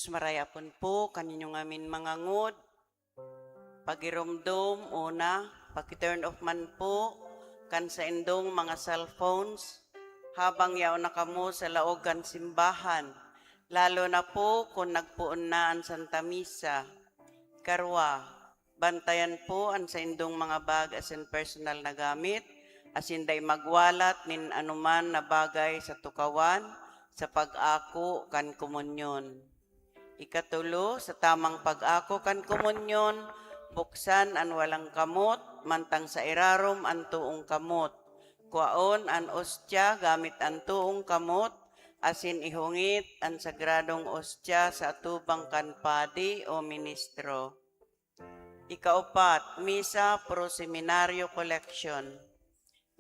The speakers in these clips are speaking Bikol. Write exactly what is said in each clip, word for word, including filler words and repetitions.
Marhay apon po kaninyo ngamin mga ngod. Pagiromdom, una, paki-turn off man po kan saindong mga cellphones habang yaon na kamo sa laog kan simbahan, lalo na po kun nagpoon na an Santa Misa. Karwa, bantayan po an saindong mga bag asin personal na gamit, asin dai magwalat nin anoman na bagay sa tukawan sa pag-ako kan komunyon. Ikatulo, sa tamang pag-ako kan komunyon, buksan an walang kamot, mantang sa irarom an toong kamot. Kwaon an ostya gamit an toong kamot, asin ihungit an sagradong ostya sa atubang kan padi o ministro. Ikaupat, Misa pro Seminario Collection.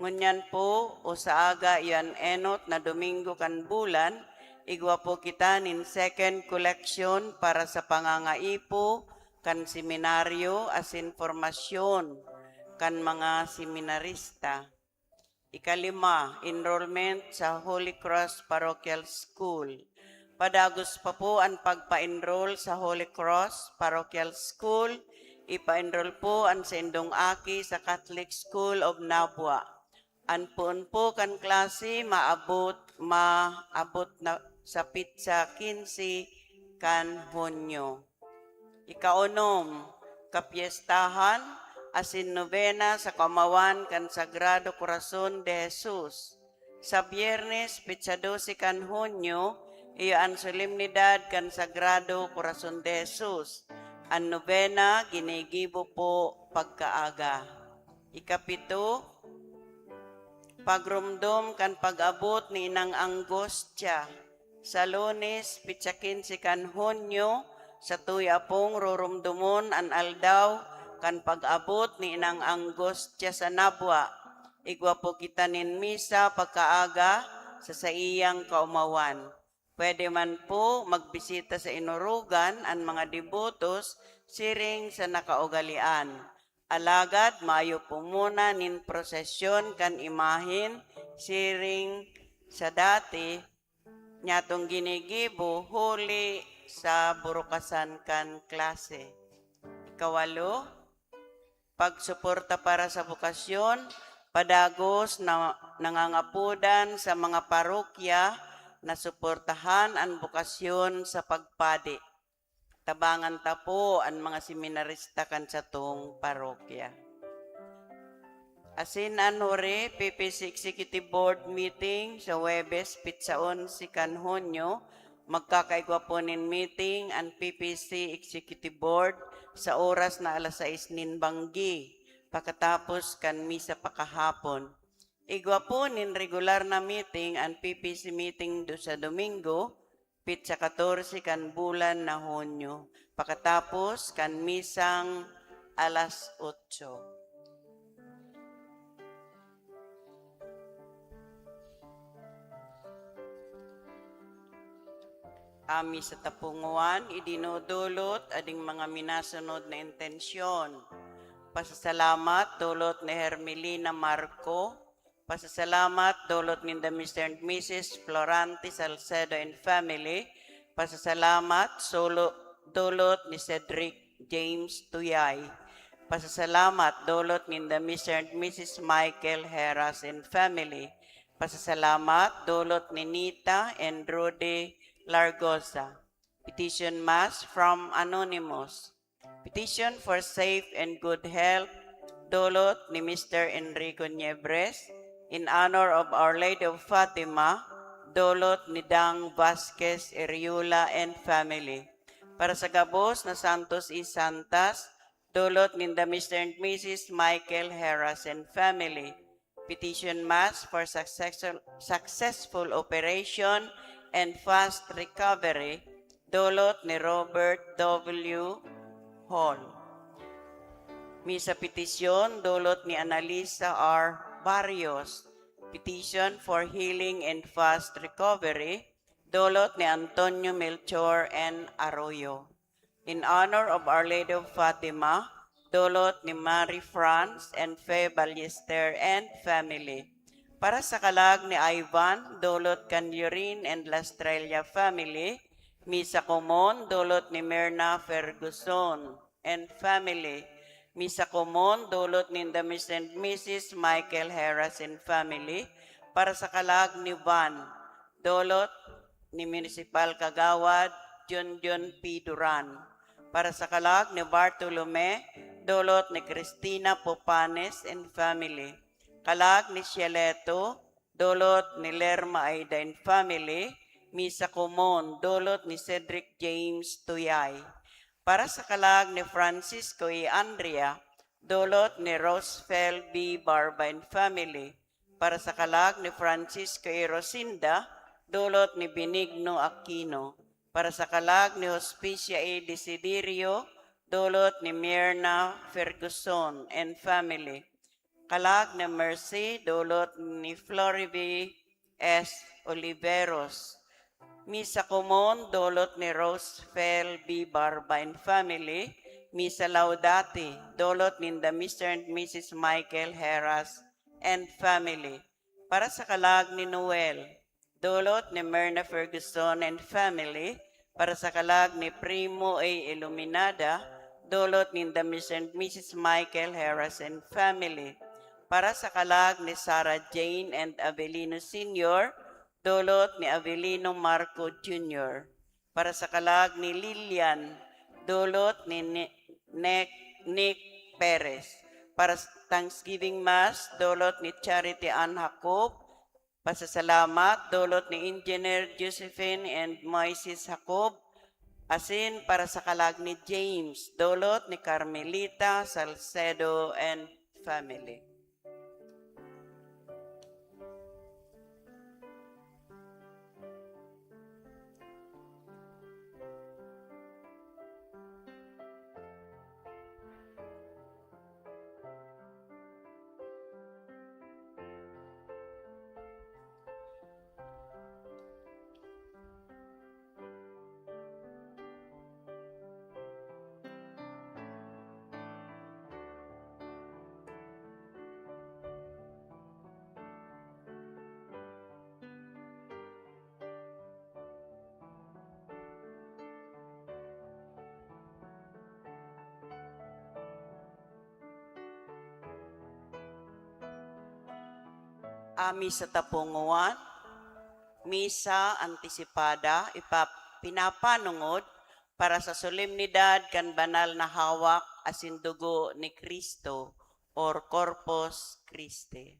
Ngunyan po, o sa aga iyan enot na Domingo kan bulan, igwa po kita nin second collection para sa pangangaipo kan seminaryo asin formasyon kan mga seminarista. Ikalima, enrollment sa Holy Cross Parochial School. Padagos pa po an pagpa-enroll sa Holy Cross Parochial School. Ipa-enroll po an saindong aki sa Catholic School of Nabua. An poon po kan klase maabot, maabot na sa pitsa quince kan Hunyo. Ikaunom, kapyestahan asin nobena sa kaomawan kan Sagrado Corazon de Jesus. Sa Biyernes, petsa dose kan Hunyo, iyo an solemnidad kan Sagrado Corazon de Jesus. An nobena ginigibo po pagkaaga. Ikapito, pagromdom kan pag-abot ni Inang Angustia. Sa Lunes, petsa quince kan Hunyo, satuya pong roromdomon an aldaw kan pag-abot ni Inang Angustia sa Nabua. Igwa po kita nin misa pagkaaga sa saiyang kaomawan. Pwede man po magbisita sa inurugan an mga debotos siring sa nakaugalean. Alagad mayo po muna nin prosesyon kan imahen siring sa dati, nyatong ginigibo huli sa burukasan kan klase. Ikawalo, pagsuporta para sa bokasyon, padagos na nangangapodan sa mga parokya na suportahan an bokasyon sa pagpadi. Tabangan ta po an mga seminarista kan satong parokya. Asin an hure, P P C Executive Board meeting sa Huwebes, petsa onse kan Hunyo, magkakaigwa po nin meeting an P P C Executive Board sa oras na alas sais nin banggi, pakatapos kan misa pakahapon. Igwa po nin regular na meeting an P P C meeting do sa Domingo, petsa katorse kan bulan na Hunyo, pakatapos kan misang alas otso. Ami sa tapungoan, idinodolot ading mga minasunod na intensyon. Pasasalamat, dolot ni Hermelina Marco. Pasasalamat, dolot ninda Mister and Missus Florante Salcedo and family. Pasasalamat, solo, dolot ni Cedric James Tuyay. Pasasalamat, dolot ninda Mister and Missus Michael Heras and family. Pasasalamat, dolot ni Nita and Rudy Largosa. Petition Mass from Anonymous. Petition for safe and good health, dolot ni Mister Enrico Niebres. In honor of Our Lady of Fatima, dolot ni Dang Vasquez Eriola and family. Para sa gabos na santos y santas, dolot ninda Mister and Missus Michael Heras and family. Petition Mass for successful, successful operation and fast recovery, dolot ni Robert W. Hall. Misa petisyon, dolot ni Analisa R. Barrios. Petition for healing and fast recovery, dolot ni Antonio Melchor and Arroyo. In honor of Our Lady of Fatima, dolot ni Mary France and Fe Ballester and family. Para sa kalag ni Ivan, dolot kan Yurin and Lastrella family. Misa Common, dulot ni Mirna Ferguson and family. Misa Common, dulot ninda Mister and Missus Michael Harris and family, para sa kalag ni Van, dulot ni Municipal Kagawad Junjun P. Duran. Para sa kalag ni Bartolome, dulot ni Cristina Popanes and family. Kalag ni Cieleto, dulot ni Lerma Aida and family. Misa Common, dulot ni Cedric James Tuyay. Para sa kalag ni Francisco y Andrea, dulot ni Rosfel B. Barba and family. Para sa kalag ni Francisco y Rosinda, dulot ni Benigno Aquino. Para sa kalag ni Hospicia A. Desiderio, dulot ni Mirna Ferguson and family. Kalag ni Mercy, dulot ni Floribee S. Oliveros. Misa Common, dulot ni Rosfel B. Barba and family. Misa Laudate, dulot ninda Mister and Missus Michael Harris and family. Para sa kalag ni Noel, dulot ni Myrna Ferguson and family. Para sa kalag ni Primo A. Iluminada, dulot ninda Mister and Missus Michael Harris and family. Para sa kalag ni Sarah Jane and Avelino Senior, dulot ni Avelino Marco Junior. Para sa kalag ni Lilian, dulot ni Ni-, Nick, Nick Perez. Para sa Thanksgiving Mass, dulot ni Charity Ann Jacob. Pasasalamat, dulot ni Engineer Josephine and Moises Jacob. Asin para sa kalag ni James, dulot ni Carmelita Salcedo and family. Ami sa tapunguan, Misa Antisipada, ipa-, pinapanongod para sa solemnidad kan banal na hawak asin dugo ni Cristo, or Corpus Christi.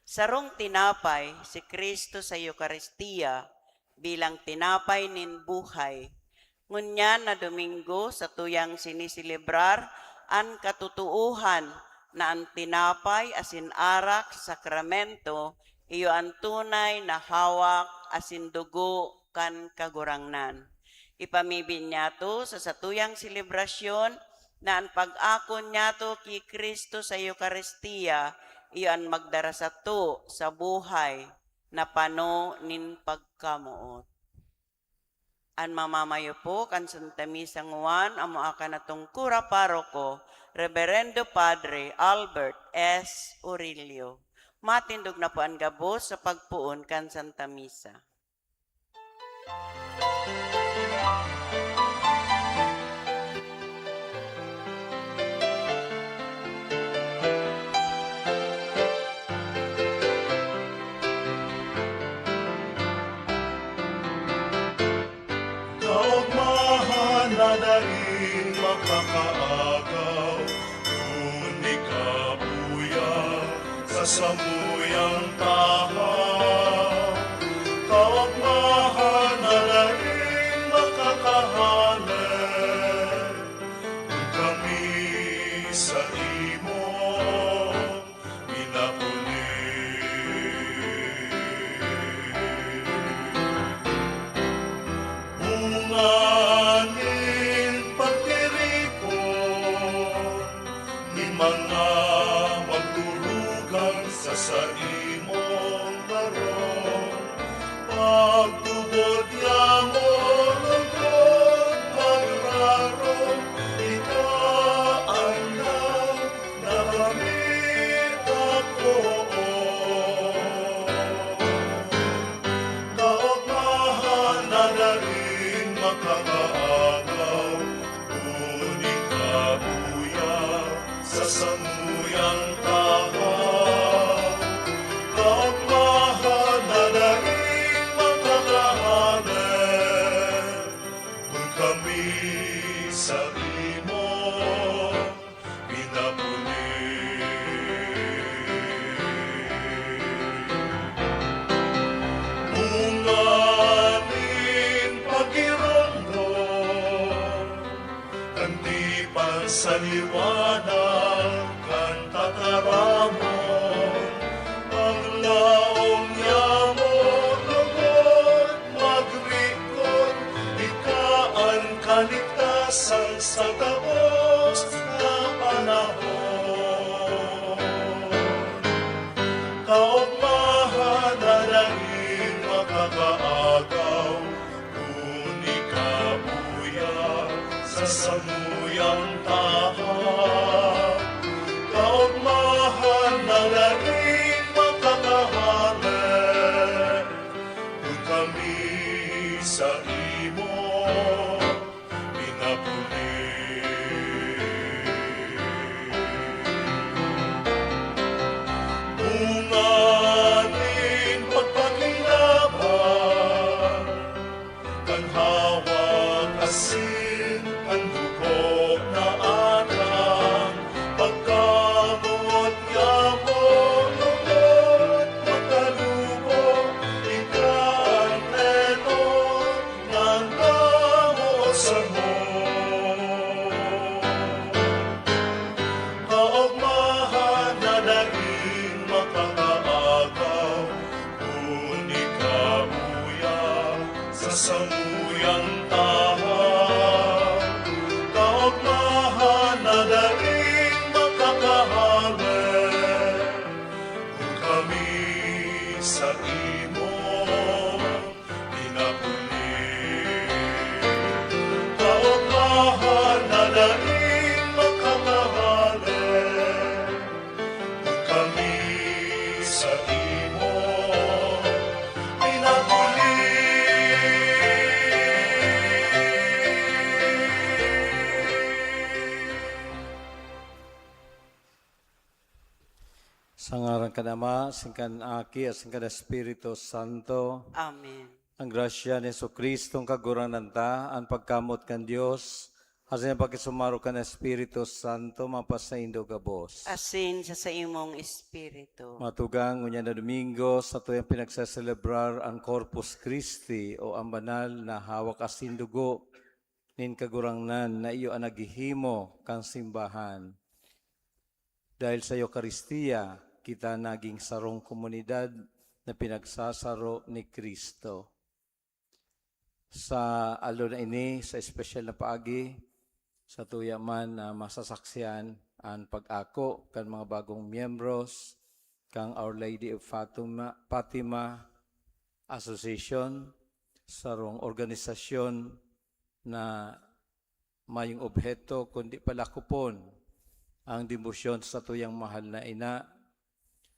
Sarong tinapay si Cristo sa Eukaristia bilang tinapay nin buhay. Ngunyan na Domingo, satuyang siniselebrar an katotoohan na an tinapay asin arak, sakramento, iyo an tunay na hawak asin dugo kan Kagurangnan. Ipamibi niyato sa satuyang selebrasyon na an pag-akon niyato ki Cristo sa Eukaristia, iyo an magdara sato sa buhay na pano nin pagkamoot. An mamamayo po kan Santa Misa ngwan amo akan natong Kura Paroko, Reberendo Padre Albert S. Orillo. Matindog na po an gabos sa pagpoon kan Santa Misa. Kaogmahan na daing makakaagaw, kun di kabuya sa samuyang tahaw. Kaogmahan na daing makakahale, kun kami sa imo minapuli. Bunga nin pagtiripon nin mga magturugang sa saimong harong. Pagtubod niamo lungkot magrarong, ika an na kami tapoon. Kaogmahan na daing Uyang tahaw, kaogmahan na daing makakahale, kun kami sa imo pinapuli. Bunga nin pagiromdom, kan tipan sa liwanag kan tataramon, paglaom niya mo lugod magrikot, ika an kaligtasan sa gabos na panahon. Kaogmahan na daing makakaagaw, kun ika uya sa samuyang tahaw. Kaogmahan na daing makakahale, kun kami sa imo pinapuli. Bunga nin pagpakinaban, kan hawak asin kan dugo na atang, pagkamoot niya mo lugod makalubo, ika an eto nang tamo sa mo. Kaogmahan na daing makakaagaw, kun ika uya sa samuyang tahaw. Kaogmahan na daing makakahale, kun kami sa imo pinapuli. Kaogmahan na daing makakahale, kun kami sa imo pinapuli. Sa ngaran kan Ama, asin kan Aki, asin kan Espiritu Santo. Amen. Ang grasya ni Jesu-Cristo, ang Kagurangnan ta, ang pagkamoot kan Dios, asin ang pakisumaro kan Espiritu Santo, mapasaindo gabos. Asin sa saimong espiritu. Mga tugang, ngunyan na Domingo, satuyang pinagseselebrar an Corpus Christi o an banal na hawak asin dugo nin Kagurangnan na iyo an naghihimo kan simbahan. Dahil sa Eukaristia, kita naging sarong komunidad na pinagsasaro ni Cristo. Sa aldaw na ini, sa espesyal na paagi, satuya man na masasaksian an pag-ako kan mga bagong miyembros kan Our Lady of Fatima, Fatima Association, sarong organisasyon na mayong obheto kundi palakopon ang debosyon sa satuyang mahal na ina.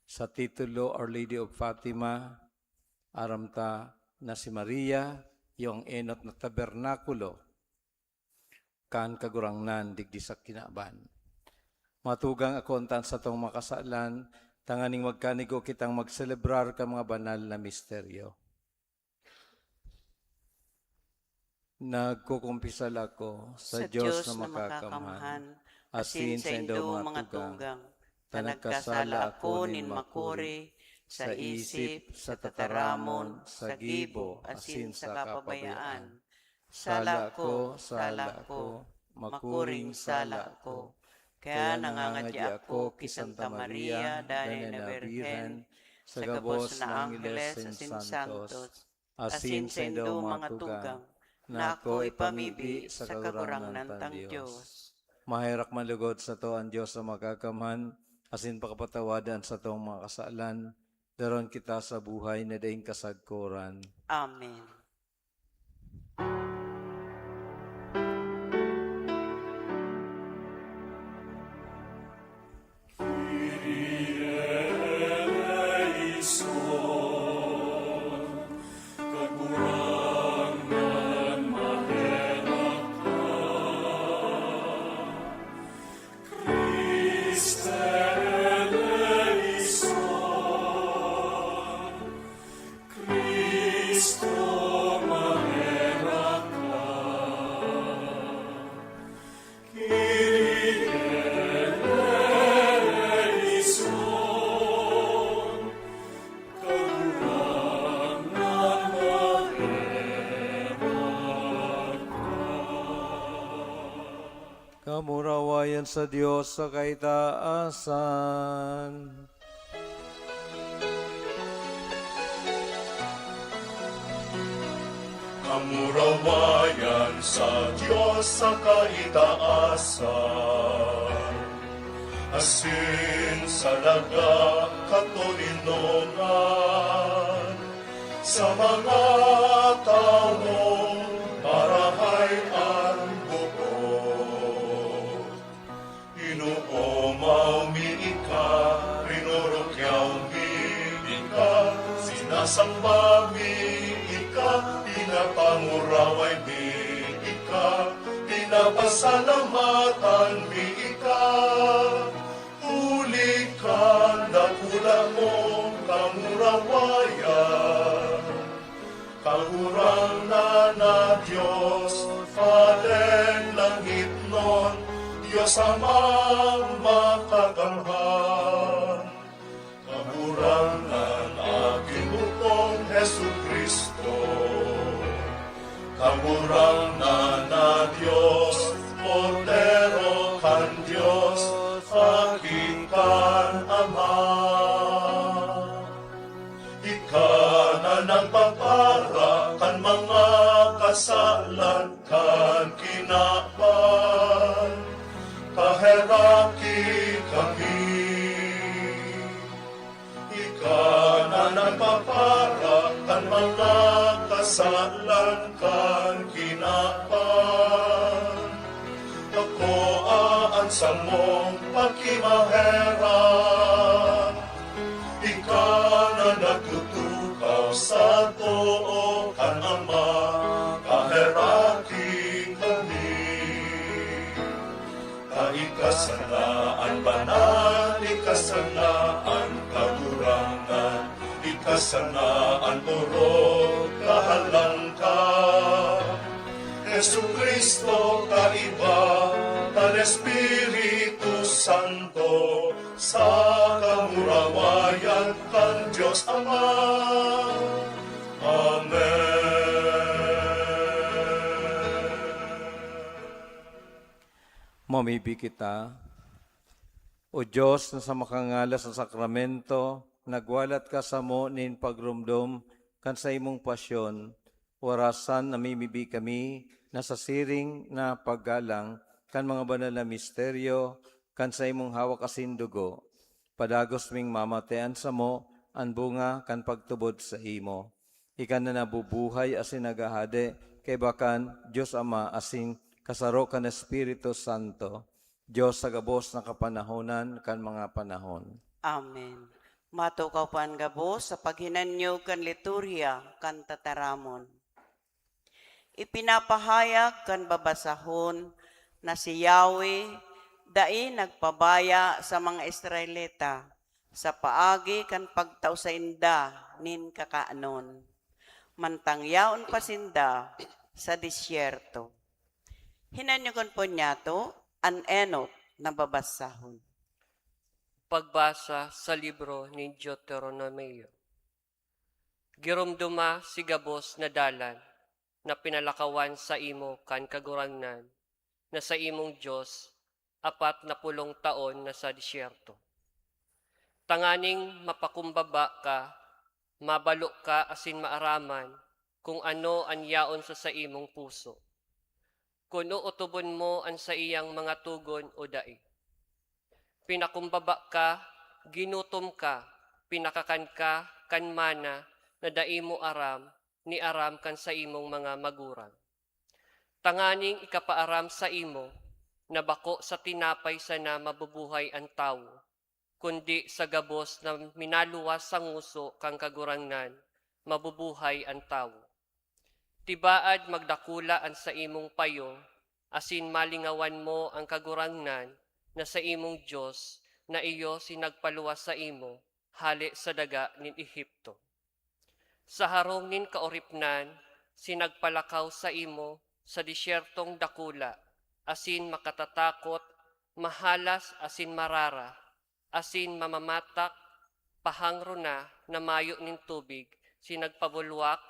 Sa titulo Our Lady of Fatima, aram ta na si Maria, iyo ang enot na tabernakulo kan Kagurangnan digdi sa kinaban. Mga tugang, akoon ta an satong mga kasalan, tanganing magkanigo kitang magselebrar kan mga banal na misteryo. Nagkukumpisal ako sa Sa Diyos Diyos na na makakamhan, makakamhan, asin asin sa saindo, mga mga tugang, tugang, ta ta nagkasala nagkasala ako ako nin nin makuri makuri sa sa isip, isip, sa sa tataramon, tataramon, sa sa gibo, gibo, asin asin sa sa kapabayaan. kapabayaan. Sala ko, sala ko, makuring sala ko. Kaya nangangadya ako ki Santa Maria, danay na Birhen, sa gabos na angheles asin santos, asin saindo mga tugang, na ako ipamibi sa Kagurangnan tang Dios. Maherak man lugod sato an Dios na makakamhan, asin pakapatawadan satong mga kasalan, daron kita sa buhay na daing kasagkoran. Amen. Sa Dios sa kaitaasan. Kamurawayan sa Dios sa kaitaasan, asin sa daga katoninongan, sa mga tawong marahay an boot. Inoomaw mi ika, rinurukyaw mi ika, sinasamba mi ika, pinapanguraway mi ika, pinapasalamatan mi ika. Huli kan dakula mong kamurawayan. Kagurangnan na Dios, Padeng langitnon, Dios Amang makakamhan. Kagurangnan na Aki mong Jesu-Cristo. Kagurangnan na Dios, Kordero kan Dios, Aki kan Ama. Ika na nagpapara kan mga kasalan kan kinaban, kaheraki kami. Ika na nagpapara kan mga kasalan kan kinaban. Akoa an samong pakimaherak. Ika na nagtutukaw sa too kan Ama, kaheraki kami. Ta ika sana an banal, ika sana an kagurangnan, ika sana an orog, kahalangkahan. Jesu-Cristo, kaiba kan Espiritu Santo, sa kamurawayan kan Dios Ama. Amen. Mamibi kita. O Dios, na sa makangalas na sakramento, nagwalat ka samo nin pagromdom kan saimong pasyon, warasan namimibi kami na sa siring na paggalang kan mga banal na misteryo kan saimong hawak asin dugo, padagos ming mamatean samo an bunga kan pagtubod saimo. Ika na nabubuhay asin naghahade kaiba kan Dios Ama asin kasaro kan Espiritu Santo, Dios sa gabos na kapanahonan kan mga panahon. Amen. Matukaw po an gabos sa paghinanyog kan liturhiya kan tataramon. Ipinapahayag kan babasahon na si Yahweh dai nagpabaya sa mga Israelita sa paagi kan pagtao sainda nin kakanon, mantang yaon pa sinda sa disyerto. Hinanyogon po niyato an enot na babasahon. Pagbasa sa libro nin Deuteronomio. Giromdoma si gabos na dalan na pinalakawan saimo kan Kagurangnan na saimong Dios apat na pulong taon na sa disyerto, tanganing mapakumbaba ka, mabalo ka asin maaraman kun ano an yaon sa saimong puso, kun ootobon mo an saiyang mga togon o dai. Pinakumbaba ka, ginutom ka, pinakakan ka kan mana na dai mo aram ni aram kan saimong mga magurang, tanganing ikapaaram saimo na bako sa tinapay sana mabubuhay an tawo, kundi sa gabos na minaluwas sa ngoso kan Kagurangnan mabubuhay an tawo. Tibaad magdakula an saimong payo, asin malingawan mo an Kagurangnan na saimong Dios, na iyo si nagpaluwas saimo hale sa daga nin Egipto. Sa harong nin kaoripnan, si nagpalakaw saimo sa disyertong dakula, asin makatatakot, mahalas asin marara, asin mamamatak, pahangro na na mayo nin tubig, si nagpabulwak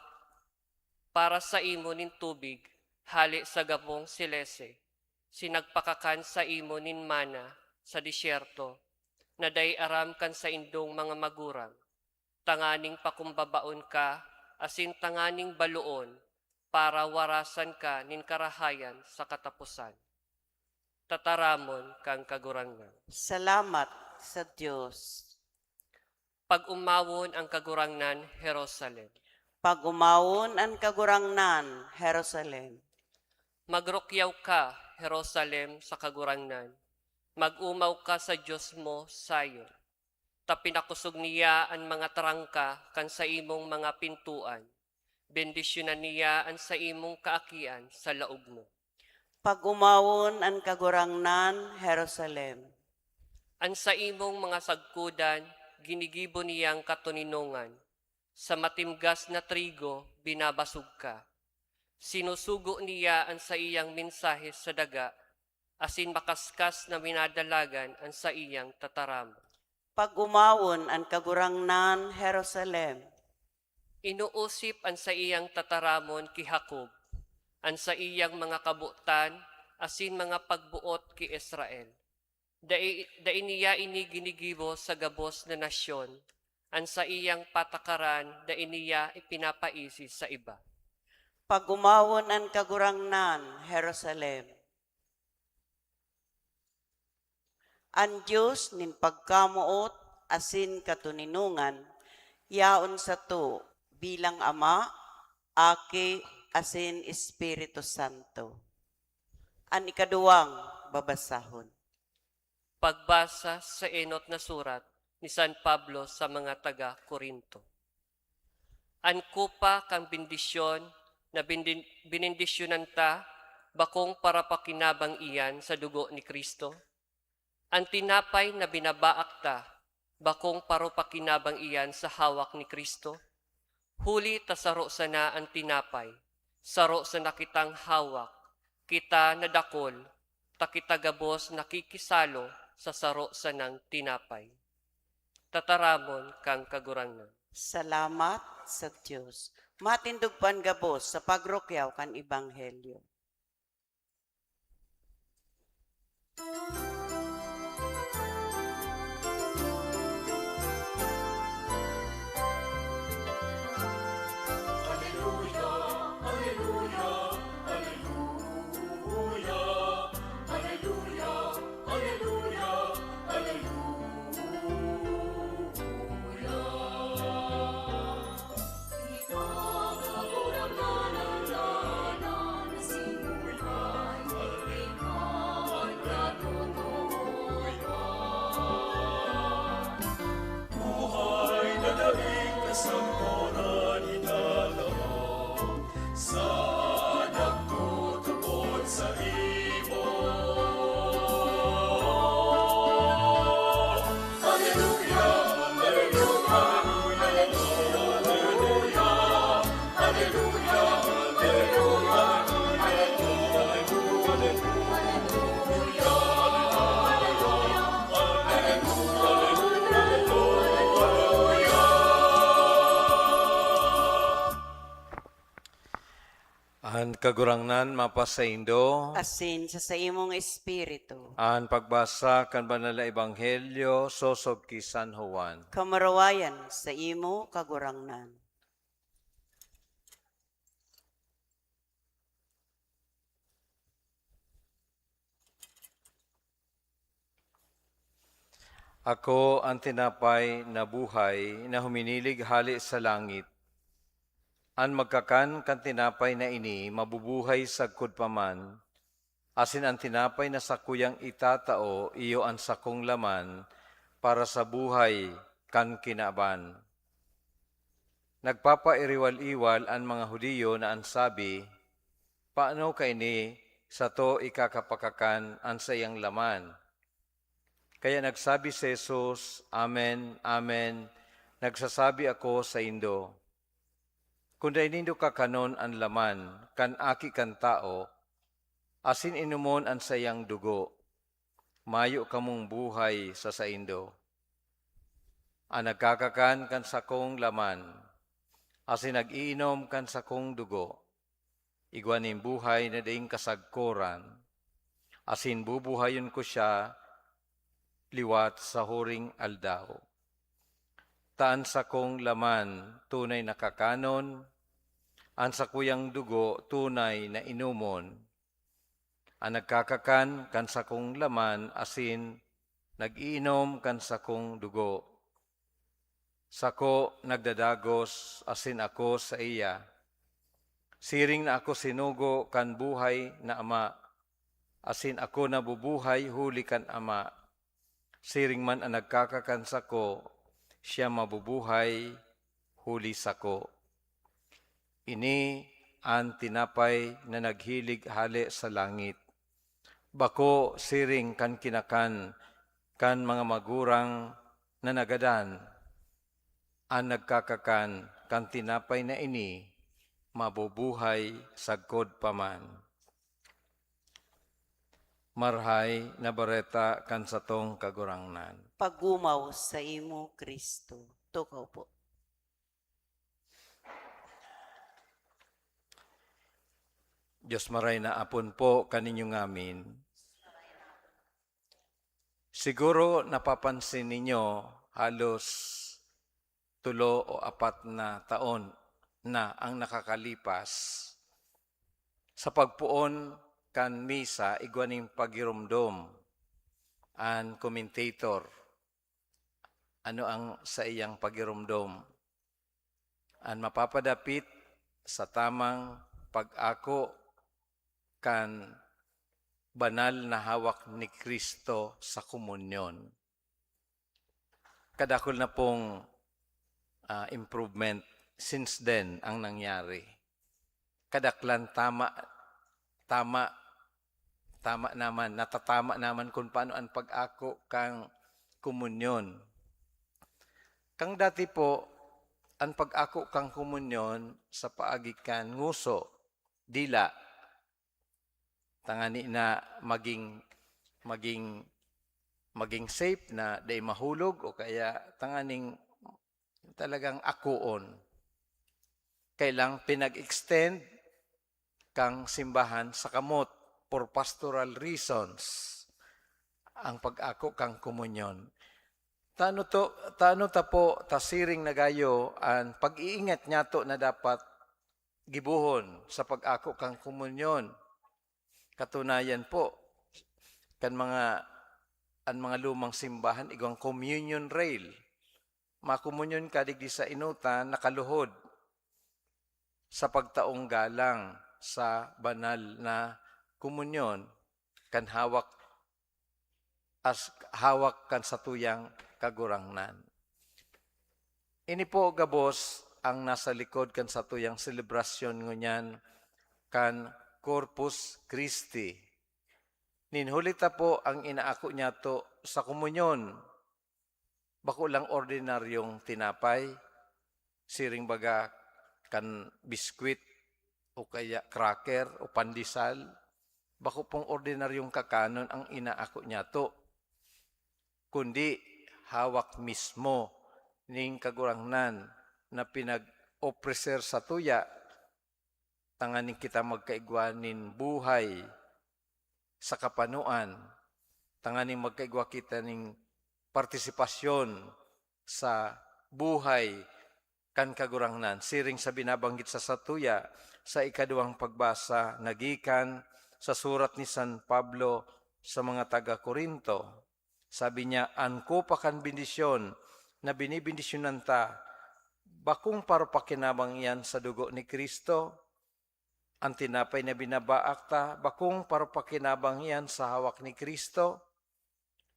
para saimo nin tubig hale sa gabong selese. sinagpakakan saimo nin mana sa disyerto, na dai aram kan saindong mga magurang, tanganing pakumbabaon ka, asin tanganing baloon, para warasan ka nin karahayan sa kataposan. Tataramon kan Kagurangnan. Salamat sa Dios. Pag-umawon an Kagurangnan, Jerusalem. Pag-umawon an Kagurangnan, Jerusalem. Magrukyaw ka, Jerusalem, sa Kagurangnan. Mag-omaw ka sa Dios mo, Sion. Ta pinakosog niya an mga trangka kan saimong mga pintoan. Bendisyonan niya an saimong kaakian sa laog mo. Pag-umawon an Kagurangnan, Jerusalem. An saimong mga sagkodan, ginigibo niyang katoninongan. Sa matimgas na trigo, binabasog ka. Sinusugo niya an saiyang mensahe sa daga, asin makaskas na minadalagan an saiyang tataramon. Pag-umawon an Kagurangnan, Jerusalem. Inuusip an saiyang tataramon ki Jacob, an saiyang mga kabotan asin mga pagboot ki Israel. Dai, dai niya ini ginigibo sa gabos na nasyon, an saiyang patakaran dai niya ipinapaisi sa iba. Pag-umawon an Kagurangnan, Jerusalem. An Dios nin pagkamoot asin katoninongan yaon sato bilang Ama, Aki, asin Espiritu Santo. An ikaduwang babasahon. Pagbasa sa enot na surat ni San Pablo sa mga taga Corinto. An kopa kan bendisyon na bendin-, benendisyonan ta, bakong parapakinabang iyan sa dugo ni Cristo? An tinapay na binabaak ta, bakong parapakinabang iyan sa hawak ni Cristo? Huli ta saro sana an tinapay, saro sana kitang hawak, kita na dakul, ta kita gabos nakikisalo sa saro sanang tinapay. Tataramon kan Kagurangnan. Salamat sa Dios. Matindog po an gabos sa pagrukyaw kan Ebanghelyo. An Kagurangnan mapasaindo. Asin sa saimong espiritu. An pagbasa kan Banal na Ebanghelyo sosog ki San Juan. Kamurawayan sa imo, Kagurangnan. Ako an tinapay na buhay na huminilig hale sa langit. An magkakan kan tinapay na ini mabubuhay sagkod pa man, asin an tinapay na sakuyang itatao iyo an sakong laman para sa buhay kan kinaban. Nagpapairiwal-iwal an mga Judio na an sabi, "Paano kaini sato ikakapakakan an saiyang laman?" Kaya nagsabi si Jesus, "Amen, amen, nagsasabi ako saindo, kun dai nindo kakanon an laman kan Aki kan Tawo, asin inomon an saiyang dugo, mayo kamong buhay sa saindo. An nagkakakan kan sakong laman, asin nag-iinom kan sakong dugo, igwa nin buhay na daing kasagkoran, asin bubuhayon ko siya liwat sa huring aldaw. Ta an sakong laman tunay na kakanon, an sakuyang dugo tunay na inomon. An nagkakakan kan sakong laman asin nag-iinom kan sakong dugo, sako nagdadagos asin ako saiya. Siring na ako sinugo kan buhay na Ama, asin ako nabubuhay huli kan Ama. Siring man an nagkakakan sako, siya mabubuhay huli sako. Ini an tinapay na naghilig hale sa langit. Bako siring kan kinakan kan mga magurang na nagadan. An nagkakakan kan tinapay na ini, mabubuhay sagkod pa man. Marahay na Bareta kan satong Kagurangnan. Pagumaw saimo, Cristo. Tukaw po. Dios maray na apon po kaninyo ngamin. Siguro napapansin ninyo, halos tulo o apat na taon na ang nakakalipas. Sa pagpoon kan misa, igwa nin paghiromdom an commentator. Ano ang saiyang paghiromdom? An mapapadapit sa tamang pag-ako kan banal na hawak ni Cristo sa komunyon. Kadakul na pong, ah, improvement since then ang nangyari. Kadaklan tama, tama, tama naman, natatama naman kun paano an pag-ako kan komunyon. Kang dati po, an pag-ako kan komunyon sa paagi kan nguso, dila, tangani na maging, maging, maging safe na dai mahulog o kaya tanganing talagang akoon. Kailang pinag-extend kang simbahan sa kamot for pastoral reasons ang pag-ako kang komunyon. Tano to, tano ta po ta siring na gayo an pag-iingat niyato na dapat gibohon sa pag-ako kang komunyon. Katunayan po, kan mga, an mga lumang simbahan, igwang communion rail. Makomunyon ka digdi sa inutan, nakaluhod sa pagtaong galang sa banal na komunyon, kan hawak as, hawak kan satuyang Kagurangnan. Ini po gabos ang nasa likod kan satuyang selebrasyon ngunyan kan Corpus Christi. Nin huli ta po ang inaako niyato sa komunyon. Bako lang ordinaryong tinapay, siring baga kan biskwit o kaya cracker o pandesal. Bako pong ordinaryong kakanon ang inaako niyato, kundi hawak mismo ning Kagurangnan na pinag-opreser satuya tanganing kita magkaigwa nin buhay sa kapanoan, tanganing magkaigwa kita nin partisipasyon sa buhay kan Kagurangnan, siring sa binabanggit sa satuya sa ikaduwang pagbasa na gikan sa surat ni San Pablo sa mga taga Corinto. Sabi niya, "An kopa kan bendisyon na binibendisyonan ta, bakong parapakinabang iyan sa dugo ni Cristo? An tinapay na binabaak ta, bakong parapakinabang iyan sa hawak ni Cristo?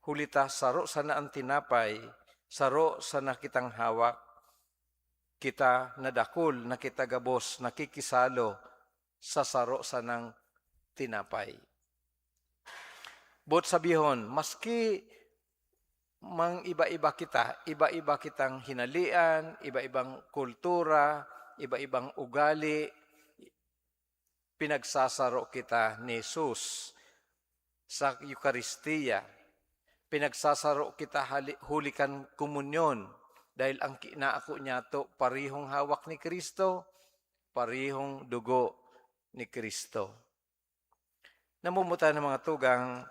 Huli ta saro sana an tinapay, saro sana kitang hawak. Kita na dakul na kita gabos nakikisalo sa saro sanang tinapay." Boot sabihon, maski mang-iba-iba kita, iba-iba kitang hinalian, iba-ibang kultura, iba-ibang ugali, pinagsasaro kita ni Jesus sa Eukaristia. Pinagsasaro kita hali-, huli kan komunyon, dahil ang kinaako niyato parihong hawak ni Cristo, parihong dugo ni Cristo. Namumutan ang mga tugang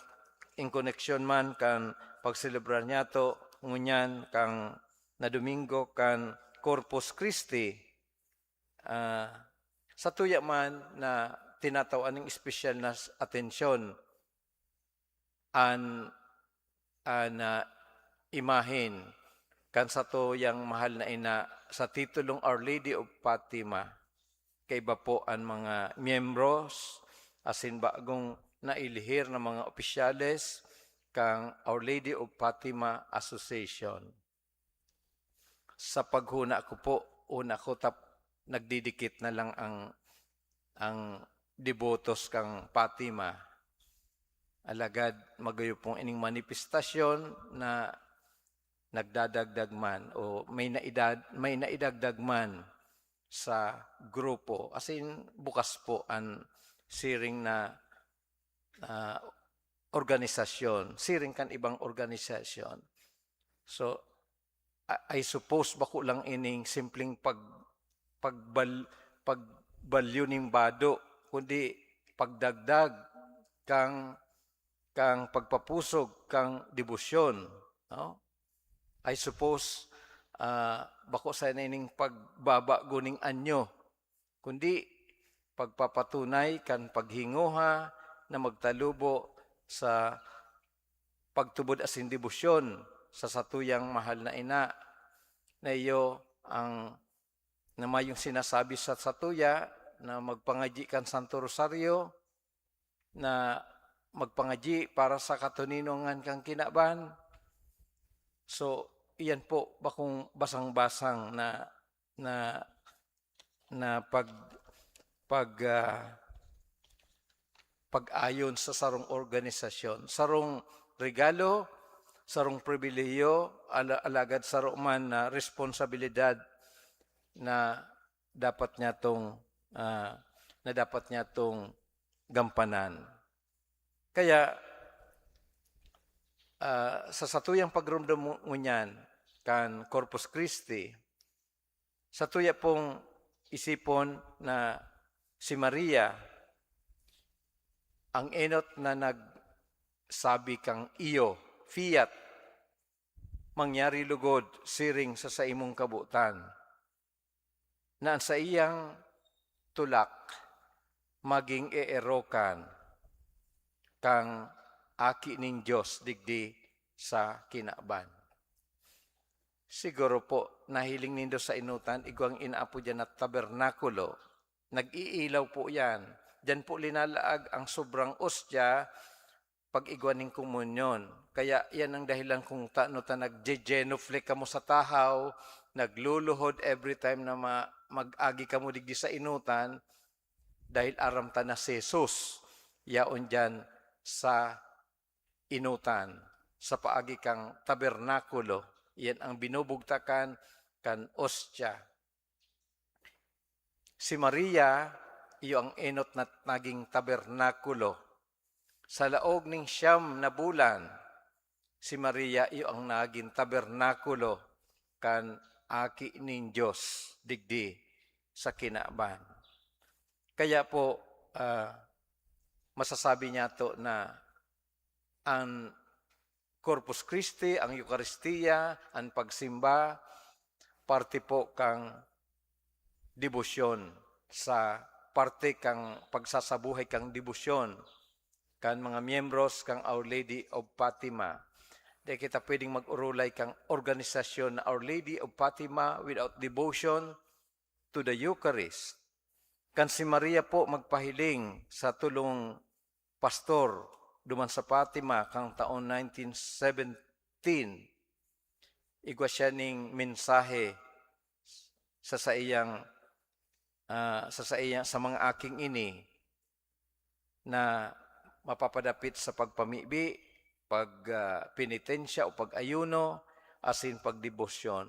in koneksyon man kan pagselebrar niyato ngunyan kan na Domingo kan Corpus Christi, ah, satuya man na tinatawan ning espesyal na s-, atensyon an, an, ah, imahen kan satuyang mahal na ina sa titulong Our Lady of Fatima. Kaiba po an mga miyembros asin bagong nailihir na mga opisyales kan Our Lady of Fatima Association. Sa paghuna ko po, una ko tap-, nagdidikit na lang ang, ang debotos kan Fatima. Alagad magayo pong ining manifestasyon na nagdadagdag man o may naidad-, may naidagdag man sa grupo. As in, bukas po an siring na, ah, organisasyon, siring kan ibang organisasyon. So, I, I suppose bako lang ining simpleng pag-, pagbal-, pagbalyo nin bado, kundi pagdagdag kan, kan pagpapusog kan debosyon, no? I suppose, ah, bako sana ining pagbabago nin anyo, kundi pagpapatunay kan paghingoha na magtalubo sa pagtubod asin debosyon sa satuyang mahal na ina, na iyo ang, na mayong sinasabi sa satuya na magpangadyi kan Santo Rosario, na magpangadyi para sa katoninongan kan kinaban. So, iyan po bakong basang-basang na, na, na pag-, pag-, ah, pag-ayon sa sarong organisasyon. Sarong regalo, sarong pribilehiyo, ala-, alagad saro man na responsabilidad na dapat niyatong, ah, na dapat niyatong gampanan. Kaya, ah, sa satuyang pagromdom ngunyan kan Corpus Christi, satuya pong isipon na si Maria, ang enot na nagsabi kang iyo, "Fiat, mangyari lugod siring sa saimong kabotan," na an saiyang tulak magin eerokan kan Aki nin Dios digdi sa kinaban. Siguro po, nahiling nindo sa enotan, igwang inaapod diyan na tabernakulo. Nag-iilaw po yan. Diyan po linalaag ang sobrang ostya pag-igwa nin komunyon. Kaya yan ang dahilan kung tano ta nagje-genuflect kamo sa tahaw, nagluluhod every time na ma-, mag-agi kamo digdi sa enotan, dahil aram ta na si Jesus yaon diyan sa enotan, sa paagi kan tabernakulo. Iyan ang binubugtakan kan ostya. Si Maria, iyo ang enot na naging tabernakulo. Sa laog ning siyam na bulan, si Maria iyo ang nagin tabernakulo kan Aki nin Dios digdi sa kinaban. Kaya po, ah, masasabi niyato na an Corpus Christi, ang Eukaristia, an pagsimba, parte po kang debosyon, sa parte kang pagsasabuhay kang debosyon kan mga miyembros kang Our Lady of Fatima. Di kita pwedeng mag-orolay kang organisasyon na Our Lady of Fatima without devotion to the Eucharist. Kan si Maria po magpahiling sa tulong pastor duman sa Fatima kang taon nineteen seventeen, igwa siya ning mensahe sa saiyang, ah, sa saiyang, sa mga aking ini na mapapadapit sa pagpamibi, pag, ah, penitensya o pag-ayuno, asin pagdebosyon.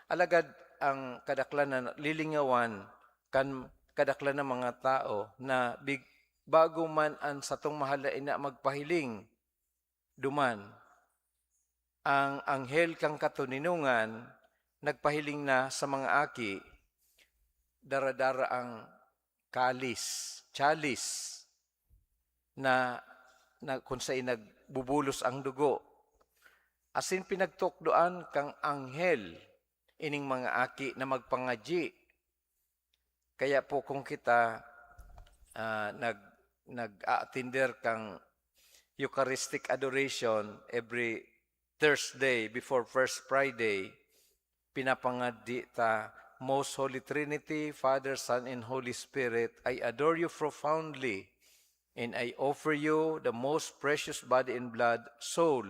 Alagad ang kadaklan na lilingawan kan kadaklan na mga tao na big-, bago man an satong mahal na ina magpahiling duman, ang anghel kan katoninongan nagpahiling na sa mga aki, daradara ang kalis, chalice, na, na kun saen nagbubulos ang dugo. Asin pinagtukdoan kan anghel ining mga aki na magpangadyi. Kaya po kung kita, ah, nag-, nag-aatender kan Eucharistic Adoration every Thursday before First Friday, pinapangadyi ta, "Most Holy Trinity, Father, Son, and Holy Spirit, I adore you profoundly, and I offer you the most precious body and blood, soul,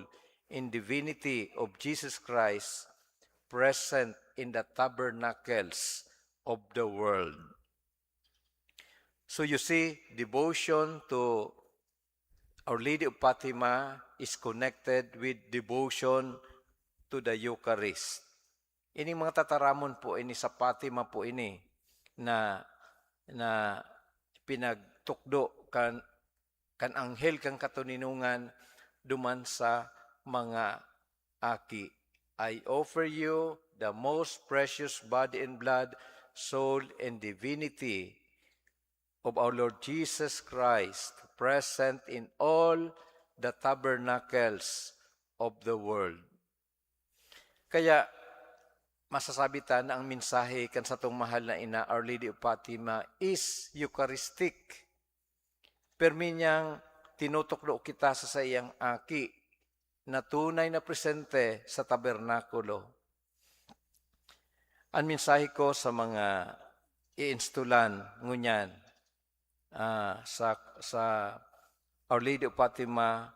and divinity of Jesus Christ, present in the tabernacles of the world." So you see, devotion to Our Lady of Fatima is connected with devotion to the Eucharist. Ining mga tataramon po ini sa Fatima po ini na, na pinagtukdo kan, kan anghel kan katoninongan duman sa mga aki. "I offer you the most precious body and blood, soul, and divinity of our Lord Jesus Christ, present in all the tabernacles of the world." Kaya, masasabi ta na ang mensahe kan satong mahal na ina, Our Lady of Fatima, is Eucharistic. Permi niyang tinutukdo kita sa saiyang aki na tunay na presente sa tabernakulo. An mensahe ko sa mga iinstolan ngunyan, ah, sa, sa Our Lady of Fatima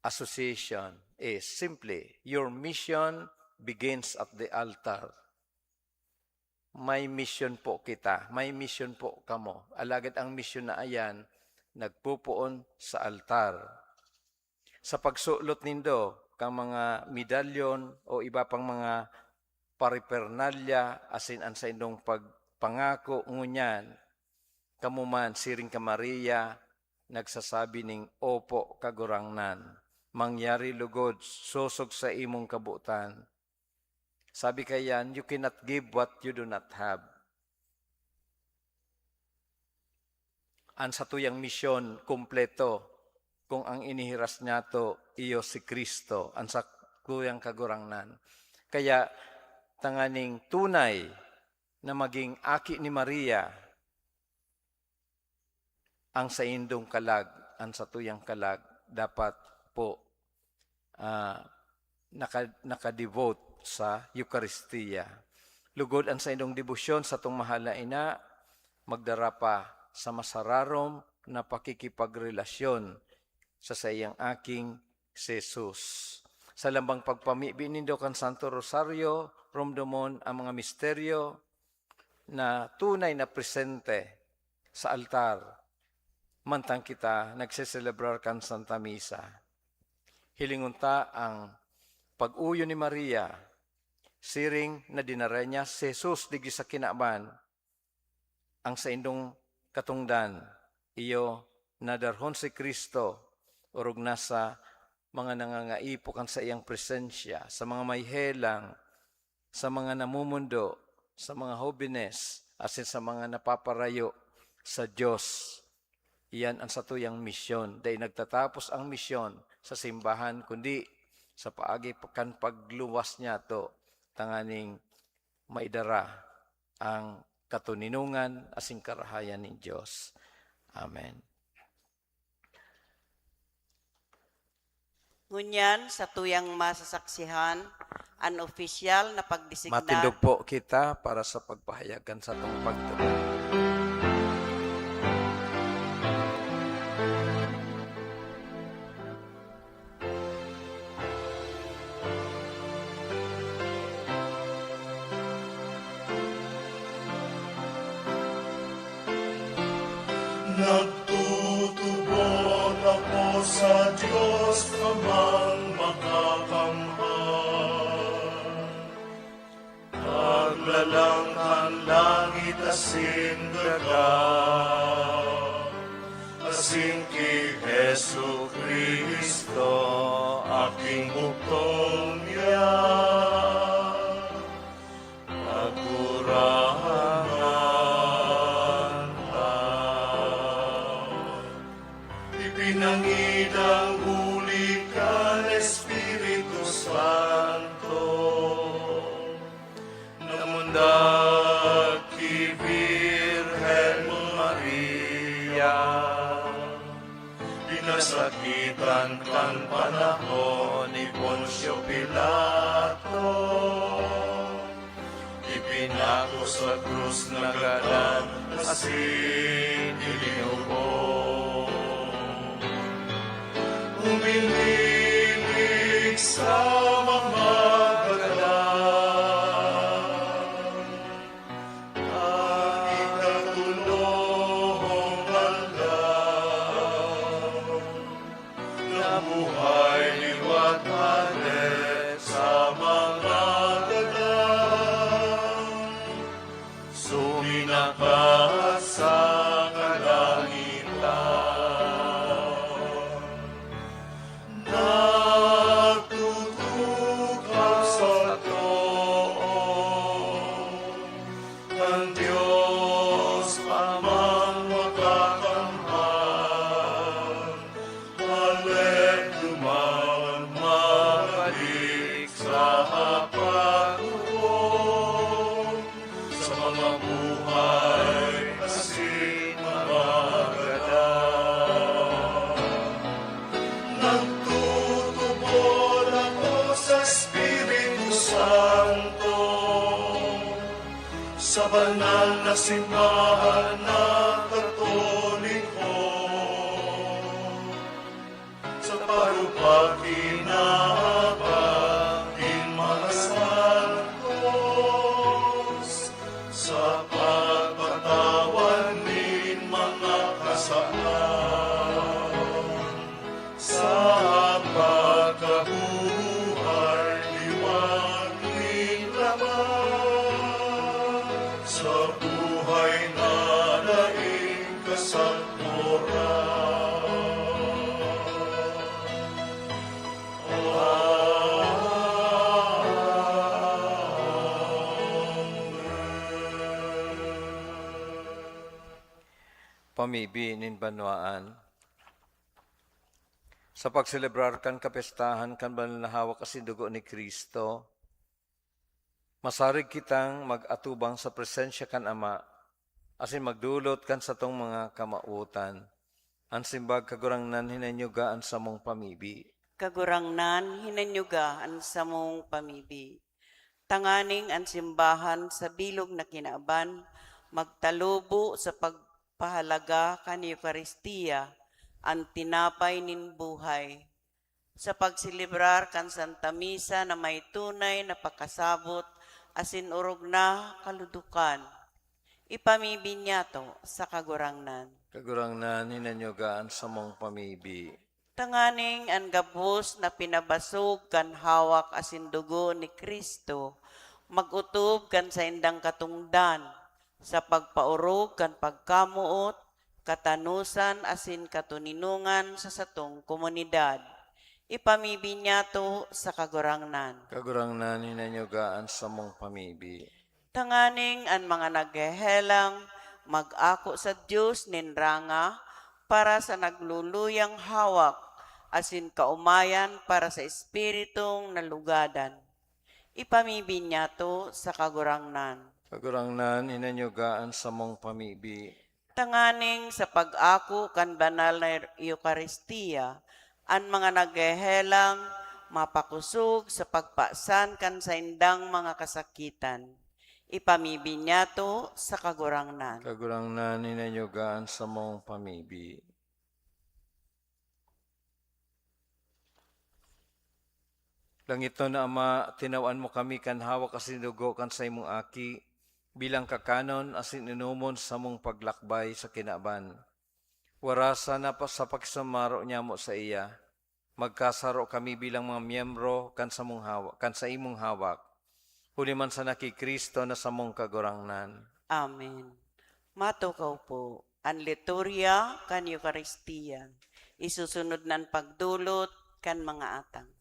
Association is simply, your mission begins at the altar. May mission po kita, may mission po kamo. Alagad ang mission na ayan, nagpupoon sa altar. Sa pagsulot nindo kan mga medalyon o iba pang mga paraphernalia asin an saindong pagpangako ngunyan, kamo man, siring ka Maria, nagsasabi ning, "Opo, Kagurangnan, mangyari logod sosog sa imong kabotan." Sabi kaiyan, "You cannot give what you do not have." An satuyang misyon kumpleto kung ang inihiras niyato iyo si Cristo, an satuyang Kagurangnan. Kaya, tanganing tunay na maging aki ni Maria, ang saindong kalag, an satuyang kalag, dapat po, ah, naka-, naka-devote sa Eukaristia. Lugod an saindong debosyon satong mahal na ina, magdara pa sa masararom na pakikipagrelasyon sa saiyang aking si Jesus. Sa lambang pagpamibi nindo kan Santo Rosario, romdomon ang mga misteryo na tunay na presente sa altar, mantang kita nagseselebrar kan Santa Misa. Hilingon ta ang pag-uyo ni Maria, siring na dinara niya si Jesus digdi sa kinaban, ang saindong katongdan, iyo nadarhon si Cristo, orog nasa mga nangangaipo kan saiyang presensya, sa mga may helang, sa mga namumundo, sa mga hobenes, asin sa mga napaparayo sa Dios. Iyan an satuyang misyon. Dai nagtatapos ang misyon sa simbahan, kundi sa paagi pa kan pagluwas niyato, tanganing maidara ang katoninongan asin karahayan nin Dios. Amen. Ngunyan, satuyang masasaksihan an opisyal na pagdesignar. Matindog po kita para sa pagpahayag kan satong pagtubod. Nagtutubod ako sa Dios Amang Makakamhan, Taglalang kan langit asin daga, asin ki Jesu-Cristo, aking bugtong niya, Kagurangnan ta. Dak ki Birhen Maria, pinasakitan kan panahon ni Poncio Pilato, ipinako sa krus, nagadan asin ilinubong. Umiling sa mga gadan. An ikatolong aldaw, nabuhay liwat hale sa mga gadan, suminakat sa kalangitan. Nagtutukang sa too kan Dios Amang Makakamhan, halek duman magbalik sa paghukom sa mga buhay asin mga gadan. Nagtutubod ako sa Espiritu Santo, sa banal na simbahan na Katoliko, sa parupag kinaban nin mga santos, sa pagpatawad nin mga kasalanan, sa pagkabuhay liwat nin laman, sa buhay na daing kasagkoran. Pamibi nin banwaan. Sa pagselebrar kan kapestahan kan banal na hawak asin dugo ni Cristo, masarig kitang mag-atubang sa presensya kan Ama asin magdolot kan satong mga kamawotan. An simbag, Kagurangnan, hinanyuga an samong pamibi. Kagurangnan, hinanyuga an samong pamibi. Tanganing an simbahan sa bilog na kinaban magtalubo sa pagpahalaga kan Eukaristia, an tinapay nin buhay, sa pagselebrar kan Santa Misa na may tunay na pakasabot asin orog na kaludukan. Ipamibi niyato sa Kagurangnan. Kagurangnan, hinanyuga an samong pamibi. Tanganing an gabos na pinabasog kan hawak asin dugo ni Cristo mag-otob kan saindang katongdan sa pagpaorog kan pagkamoot, katanosan asin katoninongan sa satong komunidad. Ipamibi niyato sa Kagurangnan. Kagurangnan, hinanyuga an samong pamibi. Tanganing an mga naghehelang mag-ako sa Dios nin ranga para sa nagluluyang hawak, asin kaomayan para sa espiritong nalugadan. Ipamibi niyato sa Kagurangnan. Kagurangnan, hinanyuga an samong pamibi. Tanganing sa pag-ako kan banal na Eukaristia, an mga naghehelang mapakosog sa pagpasan kan saindang mga kasakitan. Ipamibi niyato sa Kagurangnan. Kagurangnan, hinanyuga an samong pamibi. Langitnon na Ama, tinawan mo kami kan hawak asin dugo kan saimong Aki, bilang kakanon asin inomon sa samong paglakbay sa kinaban. Warasa na pa sa pakisumaro nyamo saiya, magkasaro kami bilang mga miyembro kan samong hawak, kan saimong hawak, huli man sana ki Cristo na samong Kagurangnan. Amen. Matukaw po an liturya kan Eukaristia. Isusunod na an pagdolot kan mga atang.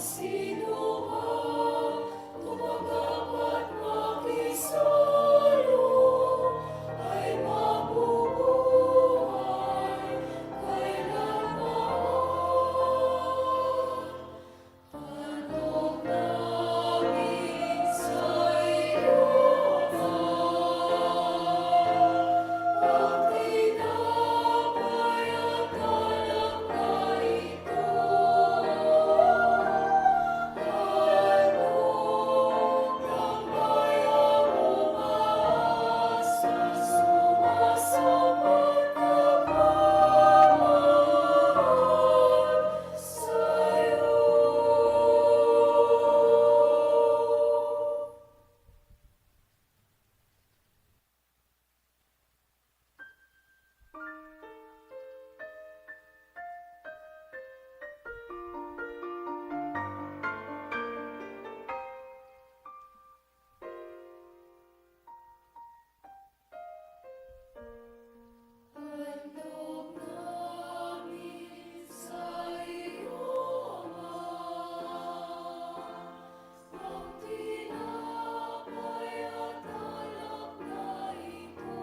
Sinuman tumanggapat makisalo ay mabubuhay kailanman. Handog namin saiyo na ang tinapay at alak na Handog namin saiyo, Ama, ang tinapay at alak na ito.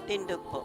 Tindog po.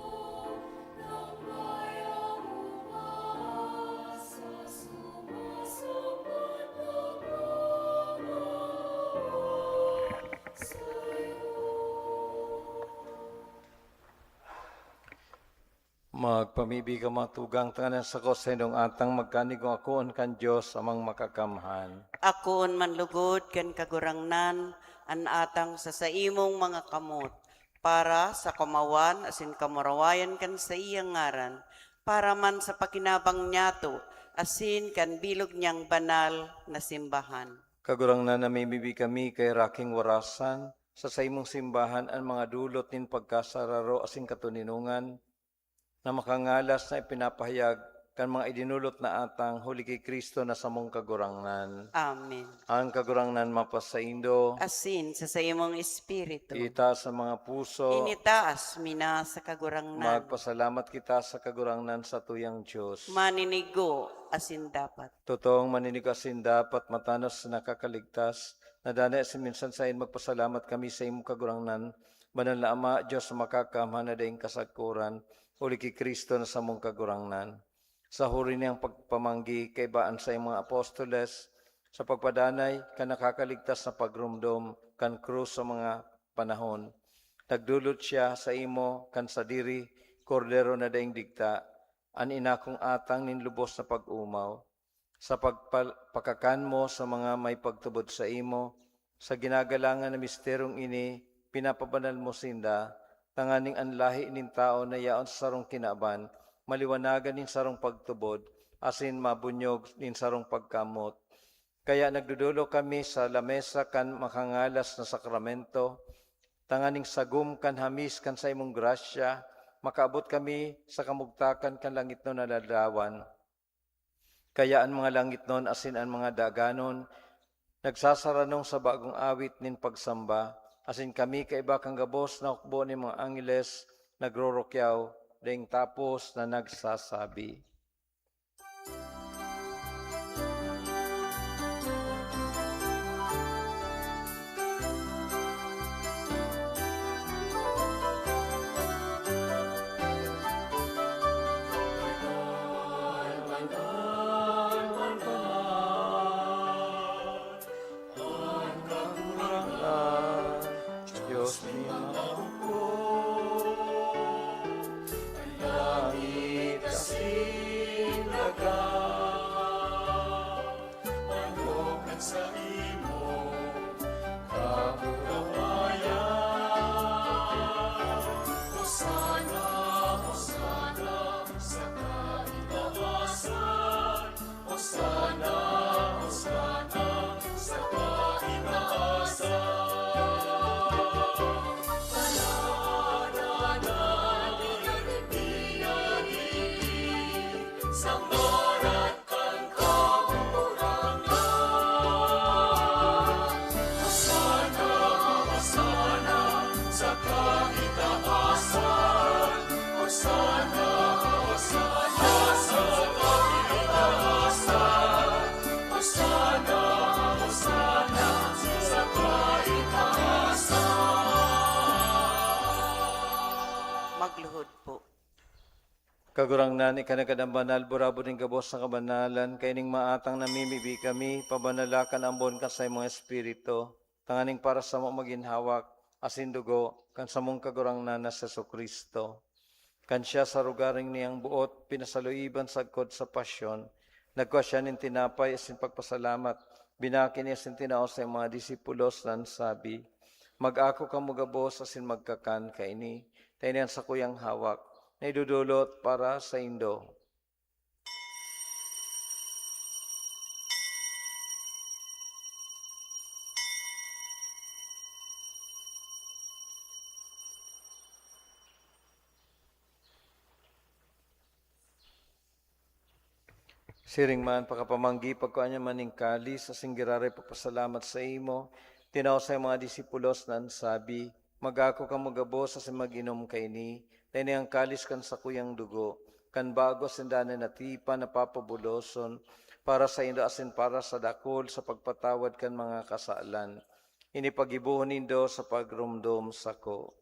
Magpamibi ka, mga tugang, tanganing sako sa indong atang magkanigo akoon kan Dios Amang Makakamhan. Akoon man lugod kan Kagurangnan an atang sa saimong mga kamot, para sa kamawan asin kamurawayan kan saiyang ngaran, para man sa pakinabang niyato asin kan bilog niyang banal na simbahan. Kagurangnan, namimibi kami kay raking warasan sa saimong simbahan an mga dulot nin pagkasararo asin katoninongan na makangalas na ipinapahayag kan mga idinolot na atang huli ki Cristo na samong Kagurangnan. Amen. An Kagurangnan mapasaindo. Asin sa saimong espiritu. Itaas an mga puso. Initaas mi na sa Kagurangnan. Magpasalamat kita sa Kagurangnan, satuyang Dios. Maninigo asin dapat. Totoong maninigo asin dapat, matanos na nakakaligtas, na danay asin minsan saen magpasalamat kami sa imo, Kagurangnan, banal na Ama, Dios na makakamhan na daing kasagkoran, huli ki Cristo na samong Kagurangnan. Sa huri niyang pagpamanggi kaiba an saiyang mga apostoles, sa pagpadanay kan nakakaligtas na pagromdom kan krus sa mga panahon, nagdolot siya saimo kan sadiri, Kordero na daing digta, an inakong atang nin lubos na pag-omaw. Sa pagpal-, pakakan mo sa mga may pagtubod saimo, sa ginagalangan na misteryong ini, pinapabanal mo sinda, tanganing an lahi nin tawo na yaon sa sarong kinaban, maliwanagan nin sarong pagtubod, asin mabunyog nin sarong pagkamot. Kaya nagdodolo kami sa lamesa kan makangalas na sakramento, tanganing sagom kan hamis kan saimong grasya, makaabot kami sa kamugtakan kan langitnon na ladawan. Kaya an mga langitnon asin an mga daganon nagsasaranog sa bagong awit nin pagsamba, asin kami kaiba kan gabos na hukbo nin mga angeles nagrorokyaw, daing tapos na nagsasabi, Dios mi mahukom, langit asin Luhod po. Kagurangnan, ika na gad an banal, burabod nin gabos na kabanalan, kaining maatang namimibi kami, pabanala kan ambon kan saimong Espiritu, tanganing para samo magin hawak asin dugo kan samong Kagurangnan na si Jesu-Cristo. Kan siya sa rogaring niyang boot pinasaluiban sagkod sa pasyon, nagkua siya nin tinapay asin pagpasalamat, binaki niya asin tinao sa mga disipulos na nagsabi, "Mag-ako kamo gabos asin magkakan kaini, ta ini an sakuyang hawak na idodolot para saindo." Siring man, pakapamanggi, pagkua niya man nin kalis, asin giraray pagpasalamat saimo, tinao sa mga disipulos na nagsabi, "Mag-ako kamo gabos asin mag-inom kaini, ta ini an kalis kan sakuyang dugo, kan bago asin danay na tipan na papabuloson, para saindo asin para sa dakul sa pagpatawad kan mga kasalan. Ini paggibohon nindo sa pagromdom sako."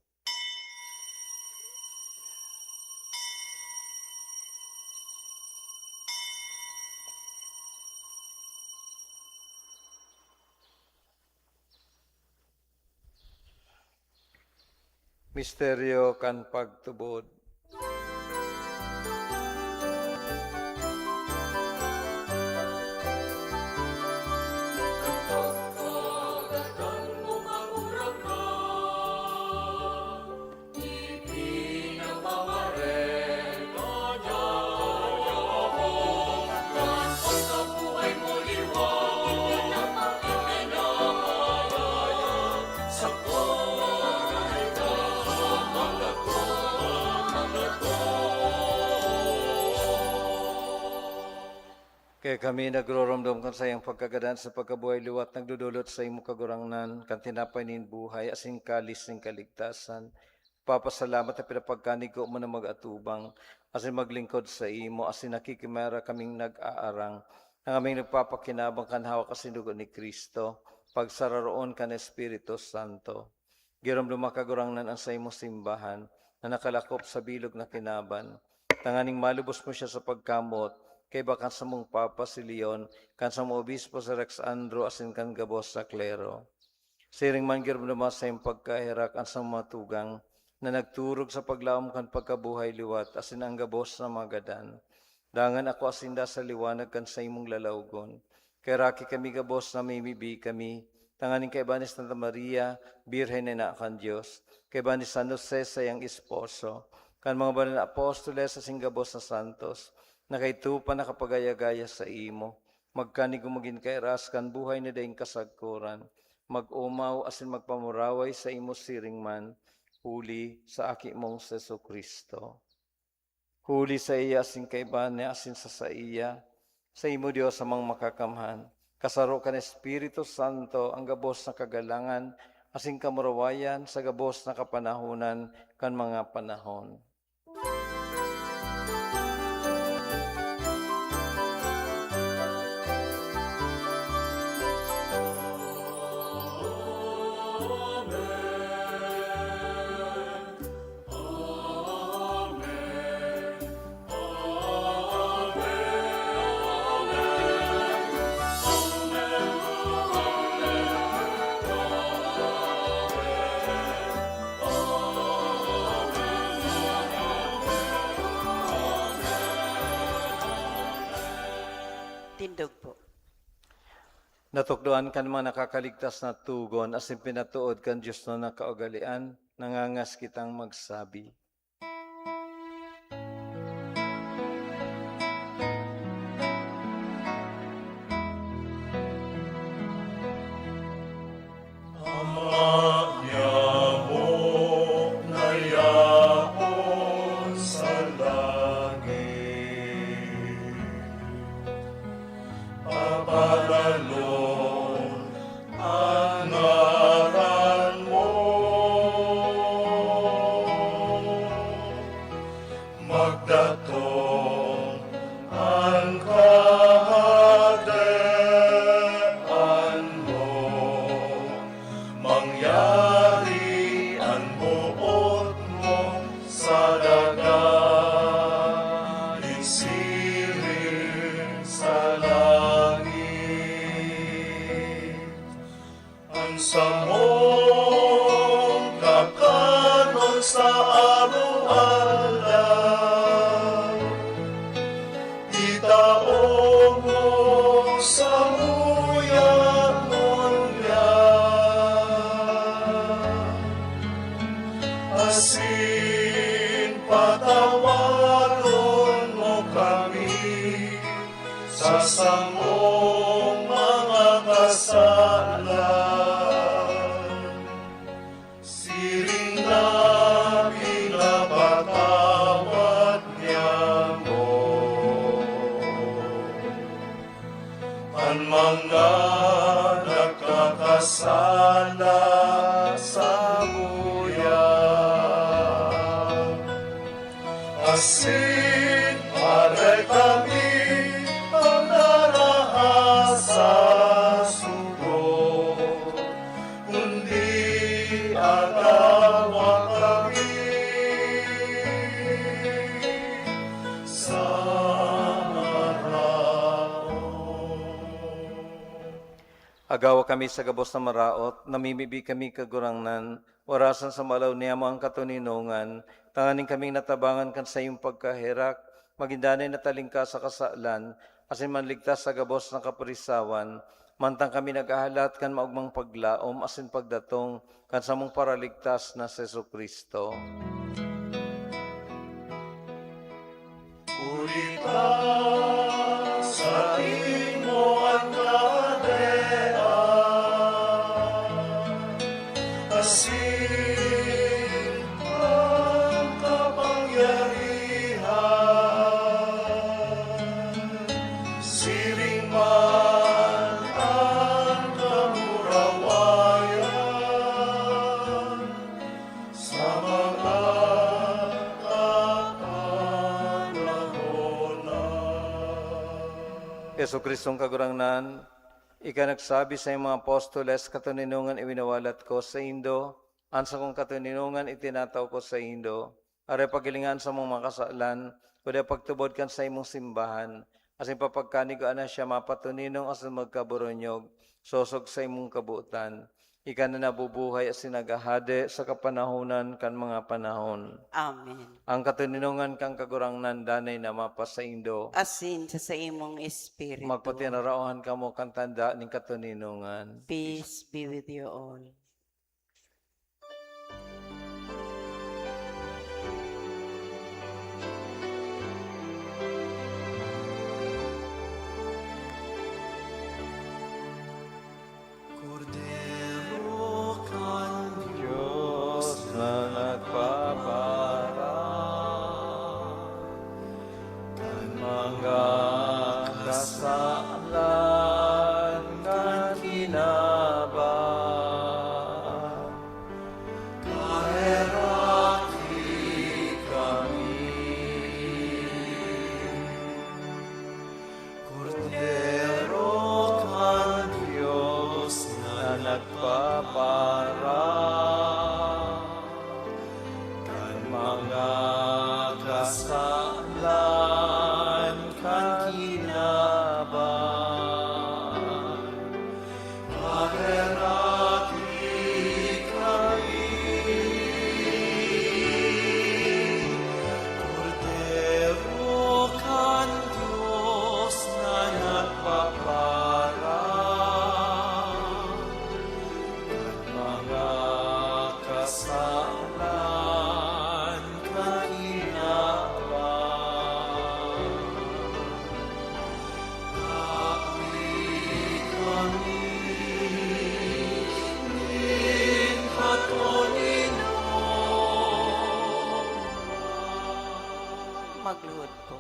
Misteryo kan pagtubod. Kaya kami nagroromdom kan saiyang pagkagadan sa pagkabuhay liwat, nagdodolot saimo, Kagurangnan, kan tinapay nin buhay asin kalis nin kaligtasan. Papasalamat ta pinapagkanigo mo na mag-atubang asin maglingkod saimo, asin nakikimera kaming nag-aarang, na kaming nagpapakinabang kan hawak asin dugo ni Cristo, pagsararoon kan Espiritu Santo. Giromdoma, Kagurangnan, an saimong simbahan na nakalakop sa bilog na kinaban, tanganing malubos mo siya sa pagkamoot, kaiba kan samong Papa si Leon, kan samong Obispo si Rex Andro, asin kan gabos na klero. Siring man, giromdoma sa iyong pagkaherak an samong mga tugang na nagturog sa paglaom kan pagkabuhay liwat asin an gabos na mga gadan. Dangan ako asinda sa liwanag kan saimong lalawgon. Kaheraki kami gabos, namimibi kami, tanganing kaiba ni Santa Maria, Birhen na ina kan Dios, kaiba ni San Jose, saiyang esposo, kan mga banal na apostoles asin gabos na santos, na kaidto pa nakapagaya-gaya saimo, magkanigo magin kairas kan buhay na daing kasagkoran, mag-omaw asin magpamuraway saimo siring man, huli sa Aki mong si Jesu-Cristo. Huli saiya asin kaiba niya asin sa saiya, saimo Dios Amang Makakamhan, kasaro kan Espiritu Santo, an gabos na kagalangan asin kamurawayan sa gabos na kapanahonan kan mga panahon. Tindog po. Natukdoan kan mga nakakaligtas na togon asin pinatood kan Dios na nakaugalean, nangangas kitang magsabi. Ama niamo na yaon sa langit, pabanalon an ngaran mo. Magdatong an Kahadean mo, mangyari an boot mo sa sa samong mga kasalan, siring na pinapatawad niya mo an mga nagkakasala samuya. Asin aray kami an narahas sa sugo, kundi agawa kami sa maraot. Agawa kami sa gabos na maraot, namimibi kami, Kagurangnan, orasan sa malaw niyamo an katoninongan, tanganing kaming natabangan kan saiyong pagkaherak, magin danay na talingkas sa kasalan, asin manligtas sa gabos na kapurisawan, mantang kami naghahalat kan maogmang paglaom asin pagdatong kan samong Paraligtas na si Jesu-Cristo. Huli ta saimo an kahadean, asin an kapangyarihan, siring man an kamurawayan, sa mga kapanahon na. Jesu-Cristong Kagurangnan, ika nagsabi sa iyong mga apostoles, "Katoninongan iwinawalat ko saindo, an sakong katoninongan itinatao ko saindo." Aray paghilinga an samong mga kasalan, kundi pagtubod kan saimong simbahan, asin papagkanigwaan na siya mapatoninong asin magkaboronyog, sosog sa imong kabotan. Ika na nabubuhay asin naghahade sa kapanahonan kan mga panahon. Amen. Ang katoninongan kan Kagurangnan danay na mapasaindo. Asin sa saimong espiritu. Magpatinaraohan kamo kan tanda nin katoninongan. Peace be with you all. Kordero kan Dios na nagpapara kan mga kasalan kan kinaban, kaheraki kami. Kordero kan Dios na nagpapara kan mga kasalan kan kinaban, kaheraki kami. Kordero kan Dios na nagpapara kan mga kasalan kan kinaban. Tawi kami nin katoninongan. Magluhod po.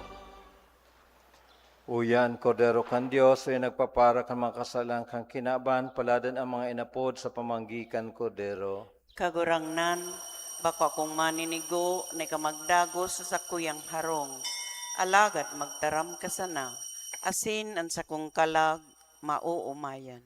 Uyan, Kordero kan Dios, uyan nagpapara kan mga kasalan kan kinaban, paladan an mga inapod sa pamanggi kan Kordero. Kagurangnan, bako akong maninigo na ika magdagos sa sakuyang harong, alagad magtaram ka sana, asin an sakong kalag maoomayan.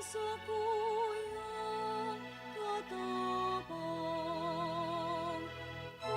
Sakuyang katabang, Kagurangnan.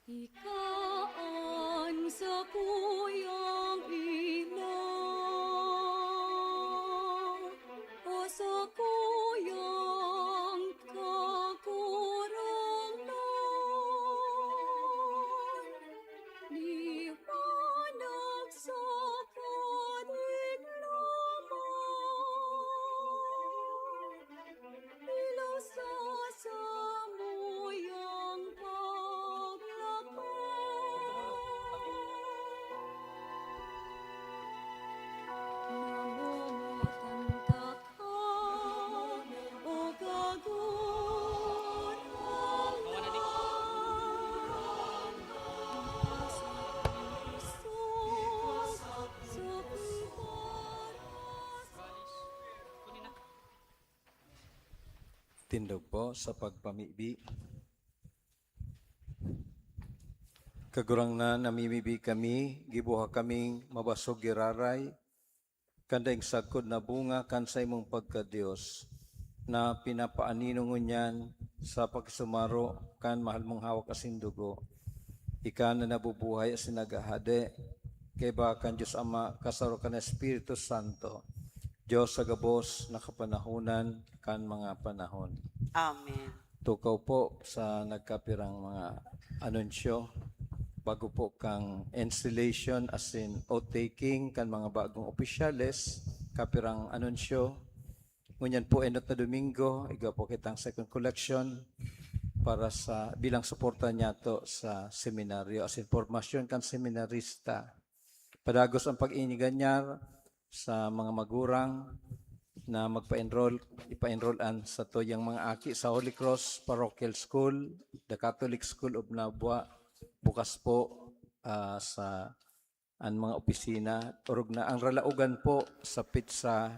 Ika an sakuyang ilaw, o sakuyang Kagurangnan, liwanag sa kadiglaman. Ilaw sa samuyang paglakat. Namumutan taka, O Kagurangnan, sa puso, sa kumpara. Tindog po sa pagpamibi. Kagurangnan, namimibi kami, gibuha kaming mabasog giraray, kan daing sagkod na bunga kan saimong pagka-Dios, na pinapaanino ngunyan sa pakisumaro kan mahal mong hawak asin dugo. Ika na nabubuhay asin naghahade, kaiba kan Dios Ama, kasaro kan Espiritu Santo, Dios sa gabos na kapanahonan kan mga panahon. Amen. Tukaw po sa nagkapirang mga anunsyo. Bago po kang installation asin oath-taking kan mga bagong opisyales, kapirang anunsyo. Ngunyan po, enot na Domingo, igwa po kitang second collection para sa, bilang suporta niyato sa seminaryo, asin formasyon kan seminarista. Padagos an pag-iiniganyar sa mga magurang na magpa-enroll, ipa-enroll an satuyang mga aki sa Holy Cross Parochial School, The Catholic School of Nabua, bukas po, ah, sa an mga opisina, orog na ang ralaogan po sa petsa,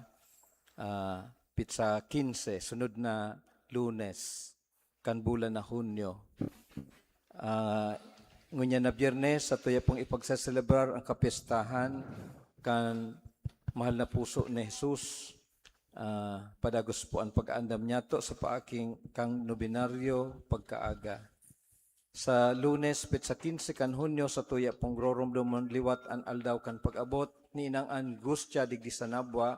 ah, petsa quince, sunod na Lunes kan bulan na Hunyo. Ah, ngunyan na Biyernes, satuya pong ipagseselebrar ang kapyestahan kan mahal na puso ni Jesus. Ah, padagos po an pag-aandam niyato sa paaking kan nobenaryo pagkaaga. Sa Lunes, petsa quince kan Hunyo, satuya pong roromdomon liwat an aldaw kan pag-abot ni Inang Angustia digdi sa Nabua.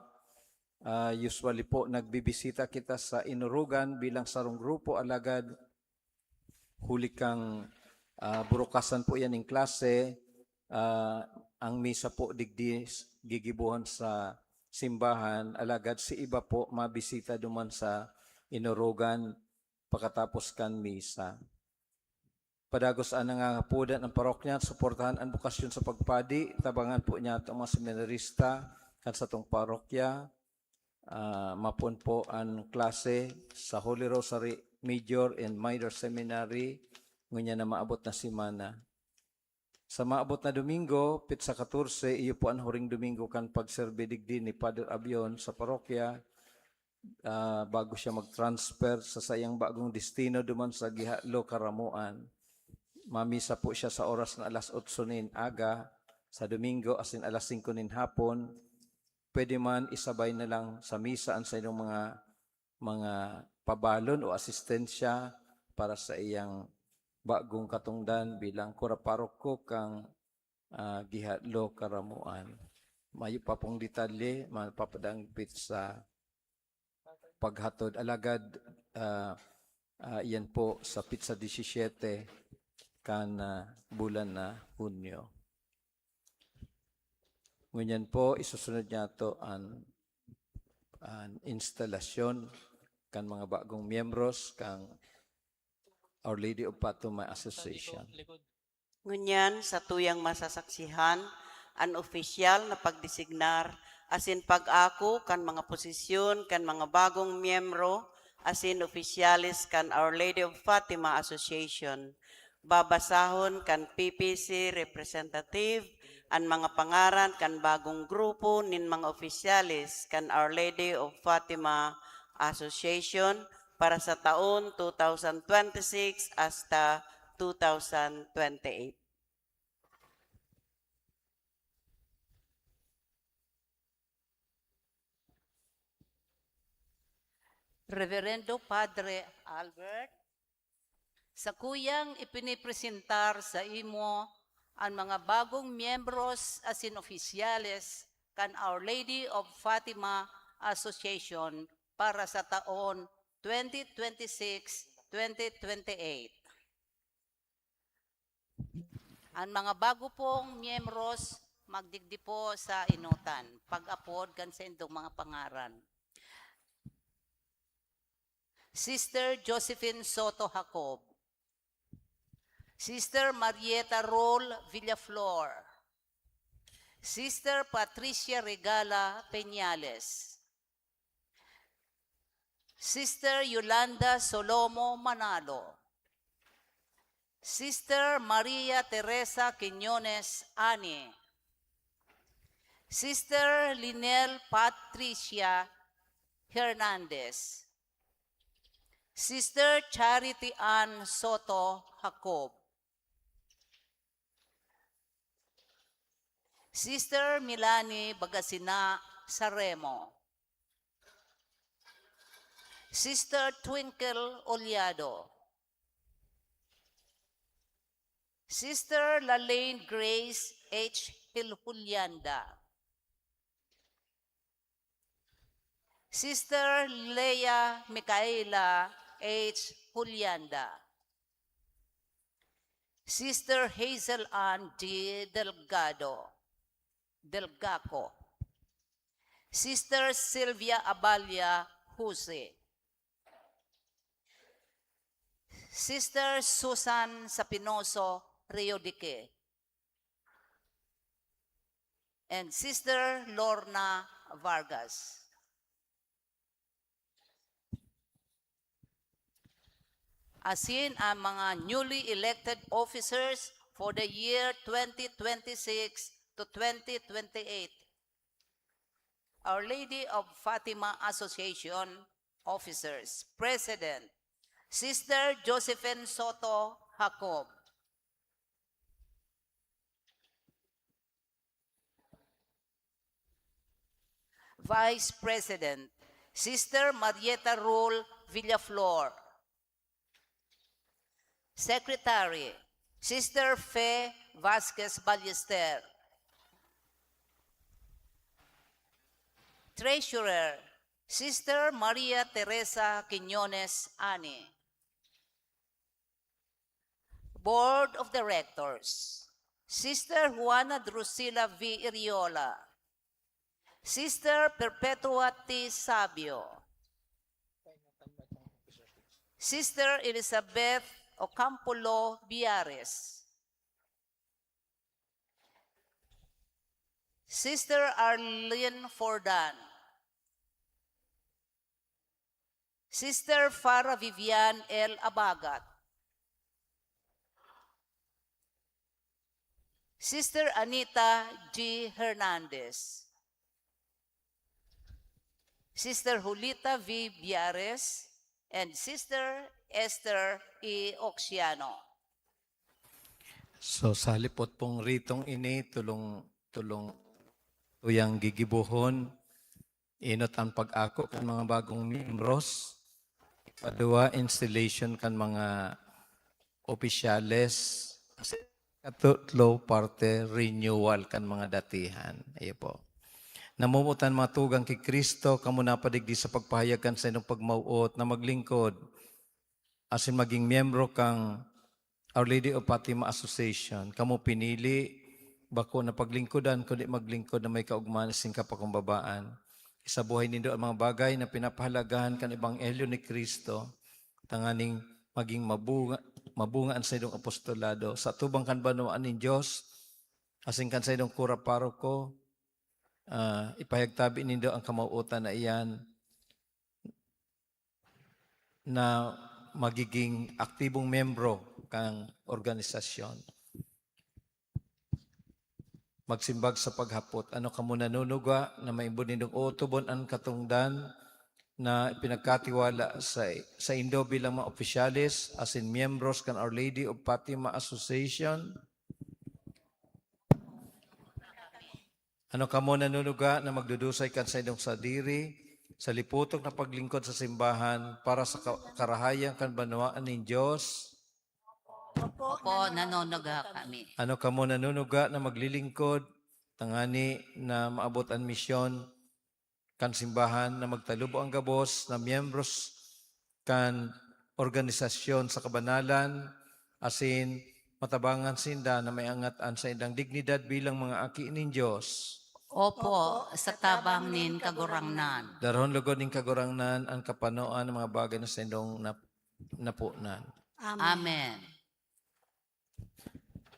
Ah, usually po, nagbibisita kita sa Inurugan bilang sarong grupo, alagad huli kan, ah, burukasan po iyan nin klase, ah, ang misa po digdi s-, gigibohon sa simbahan, alagad si iba po mabisita duman sa Inurugan pakatapos kan misa. Padagos an nangangapodan an parokya, suportahan an bokasyon sa pagpadi, tabangan po niyato an mga seminarista kan satong parokya. Ah, mapoon po an klase sa Holy Rosary Major and Minor Seminary ngunyan na maabot na semana. Sa maabot na Domingo, petsa katorse, iyo po an huring Domingo kan pagserbi digdi ni Father Abion sa parokya, ah, bago siya mag-transfer sa saiyang bagong destino duman sa Gihalo, Caramoan. Mamisa po siya sa oras na alas otso nin aga sa Domingo asin alas singko nin hapon. Pwede man isabay na lang sa misa an saindong mga, mga pabalon o asistensya para sa iyang bagong katongdan bilang kura paroko kan, ah, Gihalo, Caramoan. Mayo pa pong detalye, mapapadangpit sa paghatod. Alagad, ah, ah, iyan po sa petsa disisiyete kan, ah, bulan na Hunyo. Ngunyan po, isusunod niyato an, an instalasyon kan mga bagong miyembros kan Our Lady of Fatima Association. Ngunyan, satuyang masasaksihan an opisyal na pagdesignar asin pag-ako kan mga posisyon kan mga bagong miyembro asin opisyales kan Our Lady of Fatima Association. Babasahon kan P P C representative an mga pangaran kan bagong grupo nin mga opisyales kan Our Lady of Fatima Association para sa taon two thousand twenty-six hasta two thousand twenty-eight. Reverendo Padre Albert, sakuyang ipinipresentar sa imo an mga bagong miyembros asin opisyales kan Our Lady of Fatima Association para sa taon twenty twenty-six, twenty twenty-eight. An mga bago pong miyembros, magdigdi po sa enotan, pag-apod kan saindong mga pangaran. Sister Josephine Soto Jacob, Sister Marieta Rol Villaflor, Sister Patricia Regala Peñales, Sister Yolanda Solomo Manalo, Sister Maria Teresa Quiñones Ani, Sister Linel Patricia Hernandez, Sister Charity Ann Soto Jacob, Sister Milani Bagasina Saremo, Sister Twinkle Oliado, Sister Lalaine Grace H. Hilhulianda, Sister Lea Micaela H. Julianda, Sister Hazel Ann D. Delgado, Delgaco, Sister Sylvia Aballa Jose, Sister Susan Sapinoso Riodeque, and Sister Lorna Vargas. Asin ang mga newly elected officers for the year twenty twenty-six to twenty twenty-eight. Our Lady of Fatima Association Officers, President, Sister Josephine Soto Jacob. Vice President, Sister Marieta Rule Villaflor. Secretary, Sister Fe Vasquez Ballester. Treasurer, Sister Maria Teresa Quiñones Ani. Board of Directors, Sister Juana Drusila V. Iriola, Sister Perpetua T. Sabio, Sister Elizabeth Ocampo Lo Biares, Sister Arlene Fordan, Sister Farah Vivian L. Abagat, Sister Anita G. Hernandez, Sister Julita V. Biares, and Sister Esther E. Oxiano. So, sa halipot pong ritong ini, tulong, tulong tuyang gigibohon, inot ang pag-ako kan mga bagong miyembros, ikaduwa, installation kan mga opisyales, katlo, parte, renewal kan mga datihan. Iyo po. Namumutan mga tugang ki Cristo, kamo napadigdi sa pagpahayag kan saindong pagmawot na maglingkod asin maging miyembro kan Our Lady of Fatima Association. Kamo pinili, bako na paglingkodan, kundi maglingkod na may kaugmahan asin kapakumbabaan. Isabuhay nindo ang mga bagay na pinapahalagahan kan Ebanghelyo ni Cristo, tanganing maging mabunga, mabunga an saindong apostolado. Sa atubang kan banwaan nin Dios, Asin kan saindong kura paroko, ah, ipahayag tabi nindo an kamawot-an na iyan na magiging aktibong miyembro kan organisasyon. Magsimbag sa paghapot, ano kamo nanunuga na maimbod nindong otobon an katongdan na ipinagkatiwala sa, saindo bilang mga opisyales asin miyembros kan Our Lady of Fatima Association? Ano kamo nanunuga na magdudusay kan saindong sadiri sa liputok na paglingkod sa simbahan para sa ka-, karahayan kan banwaan nin Dios? Opo, nanunuga kami. Ano kamo nanunuga na maglilingkod tangani na maabot an misyon kan simbahan na magtalubo an gabos na miyembros kan organisasyon sa kabanalan, asin matabangan sinda na maiangat an saindang dignidad bilang mga aki nin Dios. Opo, sa tabang nin Kagurangnan. Darahon lugod nin Kagurangnan an kapanoan ng mga bagay na saindong nap-, napunan. Amen. Amen.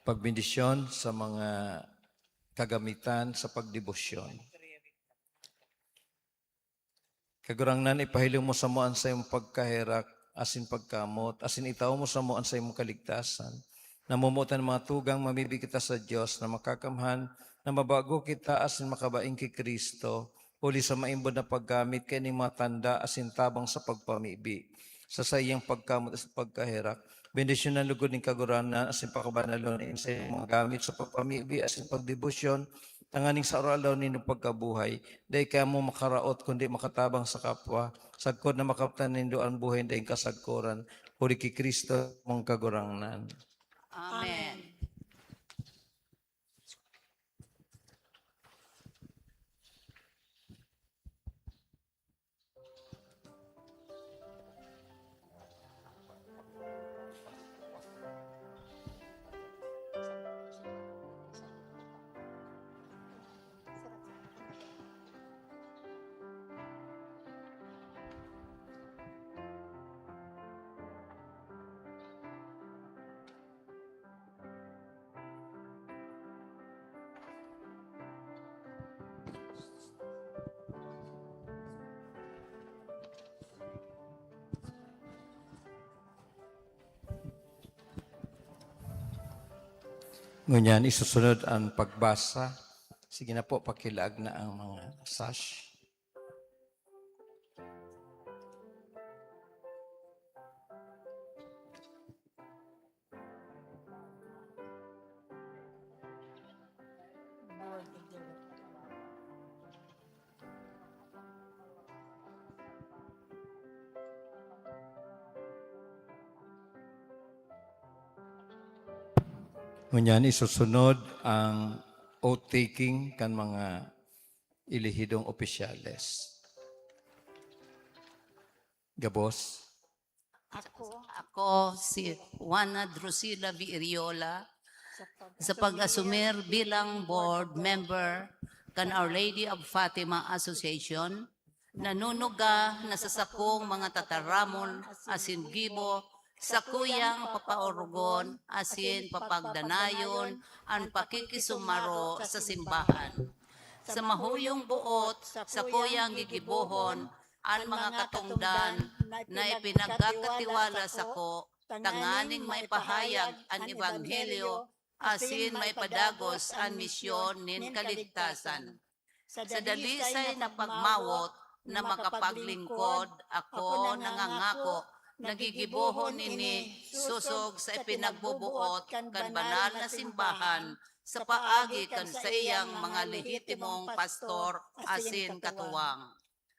Pagbendisyon sa mga kagamitan sa pagdebosyon. Kagurangnan, ipahiling mo samo an saimong pagkaherak asin pagkamot, asin itao mo samo an saimong kaligtasan. Namomotan mga tugang, mamibi kita sa Dios na makakamhan na mabago kita asin makabaing ki Cristo, huli sa maimbod na paggamit kaining mga tanda asin tabang sa pagpamibi sa saiyang pagkamot asin pagkaherak. Bendisyonan lugod nin Kagurangnan asin pakabanalon an saimong mga gamit sa pagpamibi asin pagdebosyon, tanganing sa aldaw-aldaw nindong pagkabuhay, dai kamo makaraot kundi makatabang sa kapwa, sagkod na makamtan nindo an buhay na daing kasagkoran, huli ki Cristo mong Kagurangnan. Amen. Ngunyan, isusunod an pagbasa. Sige na po, pakilaag na ang mga sash. Ngunyan, isusunod ang oath-taking kan mga elehidong opisyales. Gabos. Ako, ako si Juana Drusila Viriola, sa pag-asumir bilang board member kan Our Lady of Fatima Association, nanunuga na sa sakong mga tataramon asin gibo, sakuyang papaorogon asin papagdanayon an pakikisumaro sa simbahan. Sa mahuyong boot, sakuyang gigibohon an mga katongdan na ipinagkakatiwala sako tanganing maipahayag an ebanghelyo asin maipadagos an misyon nin kaligtasan. Sa dalisay na pagmawot na makapaglingkod, ako nangangako na gigibohon ini sosog sa ipinagboboot kan banal na simbahan sa paagi kan saiyang mga lehitimong pastor asin katuwang.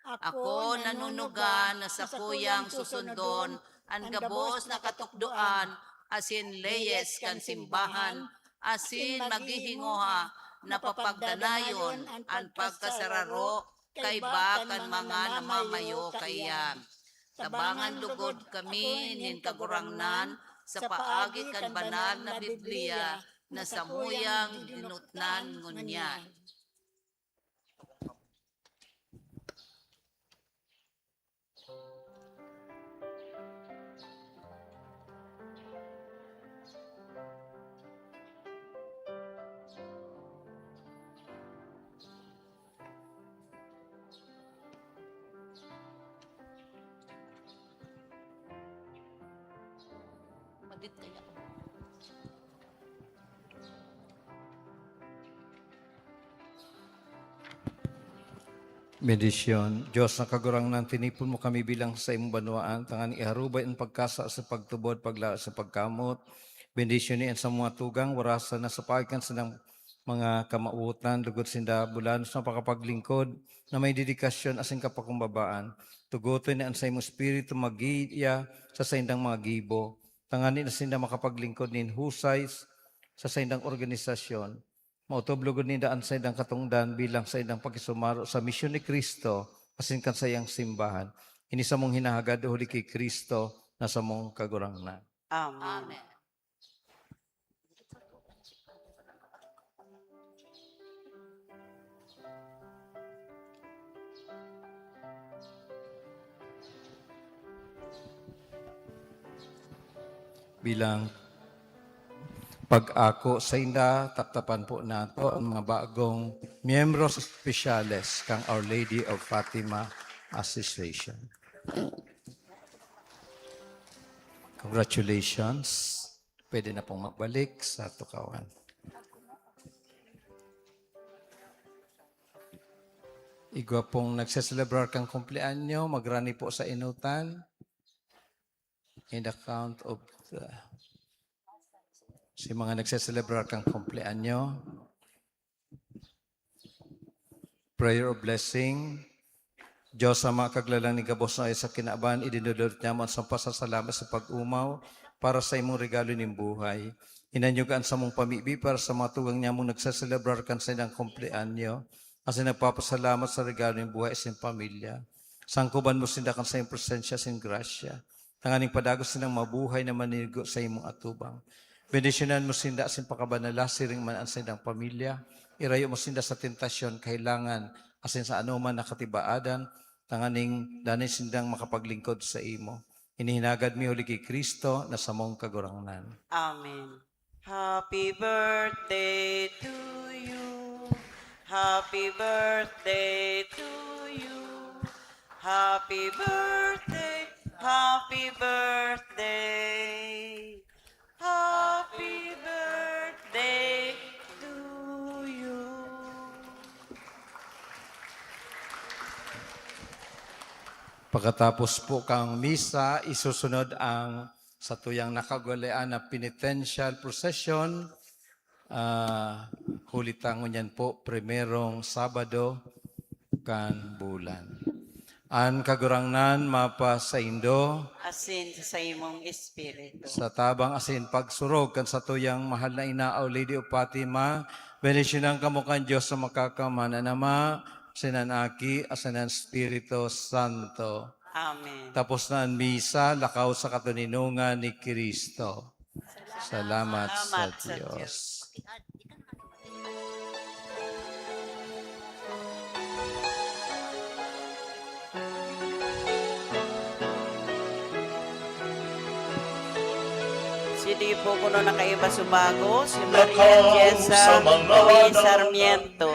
Ako nanunuga na sakuyang susundon an gabos na katukdoan asin leyes kan simbahan, asin maghihingoha na papagdanayon an pagkasararo kaiba kan mga namamayo kaiyan. Tabangan lugod kami nin Kagurangnan sa paagi kan banal na Biblia na samuyang dinutnan ngunyan. Bendisyon. Dios na Kagurangnan, tinipon mo kami bilang saimong banwaan, tanganing iharubay an pagkasa sa pagtubod, paglaom sa pagkamoot. Bendisyon ni an sa mga tugang, warasan na sa paagi kan sinang mga kamawotan, lugod sinda bulanos na pakapaglingkod na may dedikasyon asin kapakumbabaan. Tugoton ni an saimong Espiritu maggiya sa saindang mga gibo, tanganing sinda makapaglingkod nin husay sa saindang organisasyon. Maotob lugod ninda an saindang katongdan bilang saindang pakisumaro sa misyon ni Cristo asin kan saiyang simbahan. Ini samong hinahagad huli ki Cristo na samong Kagurangnan. Amen. Amen. Bilang pag-ako sainda, taptapan po nato ang mga bagong miyembros espesyales kan Our Lady of Fatima Association. Congratulations. Pwede na pong magbalik sa tukawan. Igwa pong nagseselebrar kan kumpleanyo, magrani po sa inutan. In the count of the, si mga nagseselebrar kan kumpleanyo. Prayer of blessing. Dios Ama, kaglalang nin gabos na sa kinaban, idinudulot niya mo an sampasasalamat sa pag-umaw para sa imong regalo nin buhay. Inanyog an samong pamibi para sa mga tugang niya mong nagseselebrar kan saindang kumpleanyo, asin nagpapasalamat sa regalo nin buhay asin pamilya. Sangkuban mo sinda kan saiyong presensya asin grasya, tanganing padagos sinang mabuhay na maninigo sa imong atubang. Bendisyonan mo sinda asin pakabanala, siring man an saindang pamilya. Irayo mo sinda sa tentasyon, kahelangan, asin sa anoman na katibaadan, tanganing danay sindang makapaglingkod sa imo. Inihinagad mi huli ki Cristo na samong Kagurangnan. Amen. Happy birthday to you. Happy birthday to you. Happy birthday, happy birthday. Happy birthday to you. Pagkatapos po kang misa, isusunod ang satuyang nakagwalean na penitential procession. Ah, huli ta ngunyan po, primerong Sabado kan bulan. An Kagurangnan mapasaindo. Asin sa imong espiritu. Sa tabang asin pagsurog kan satuyang mahal na ina, Our Lady of Fatima, bendisyonan kamo kan Dios na Makakamhan, an Ama, asin an Aki, asin an Espiritu Santo. Amen. Tapos na an misa, lakaw sa katoninongan ni Cristo. Salamat sa Salamat sa Diyos. Diyos. Sino po kuno nakaiba sumago? Si Maria Lakaw Jessa sa mga Luis anak. Sarmiento.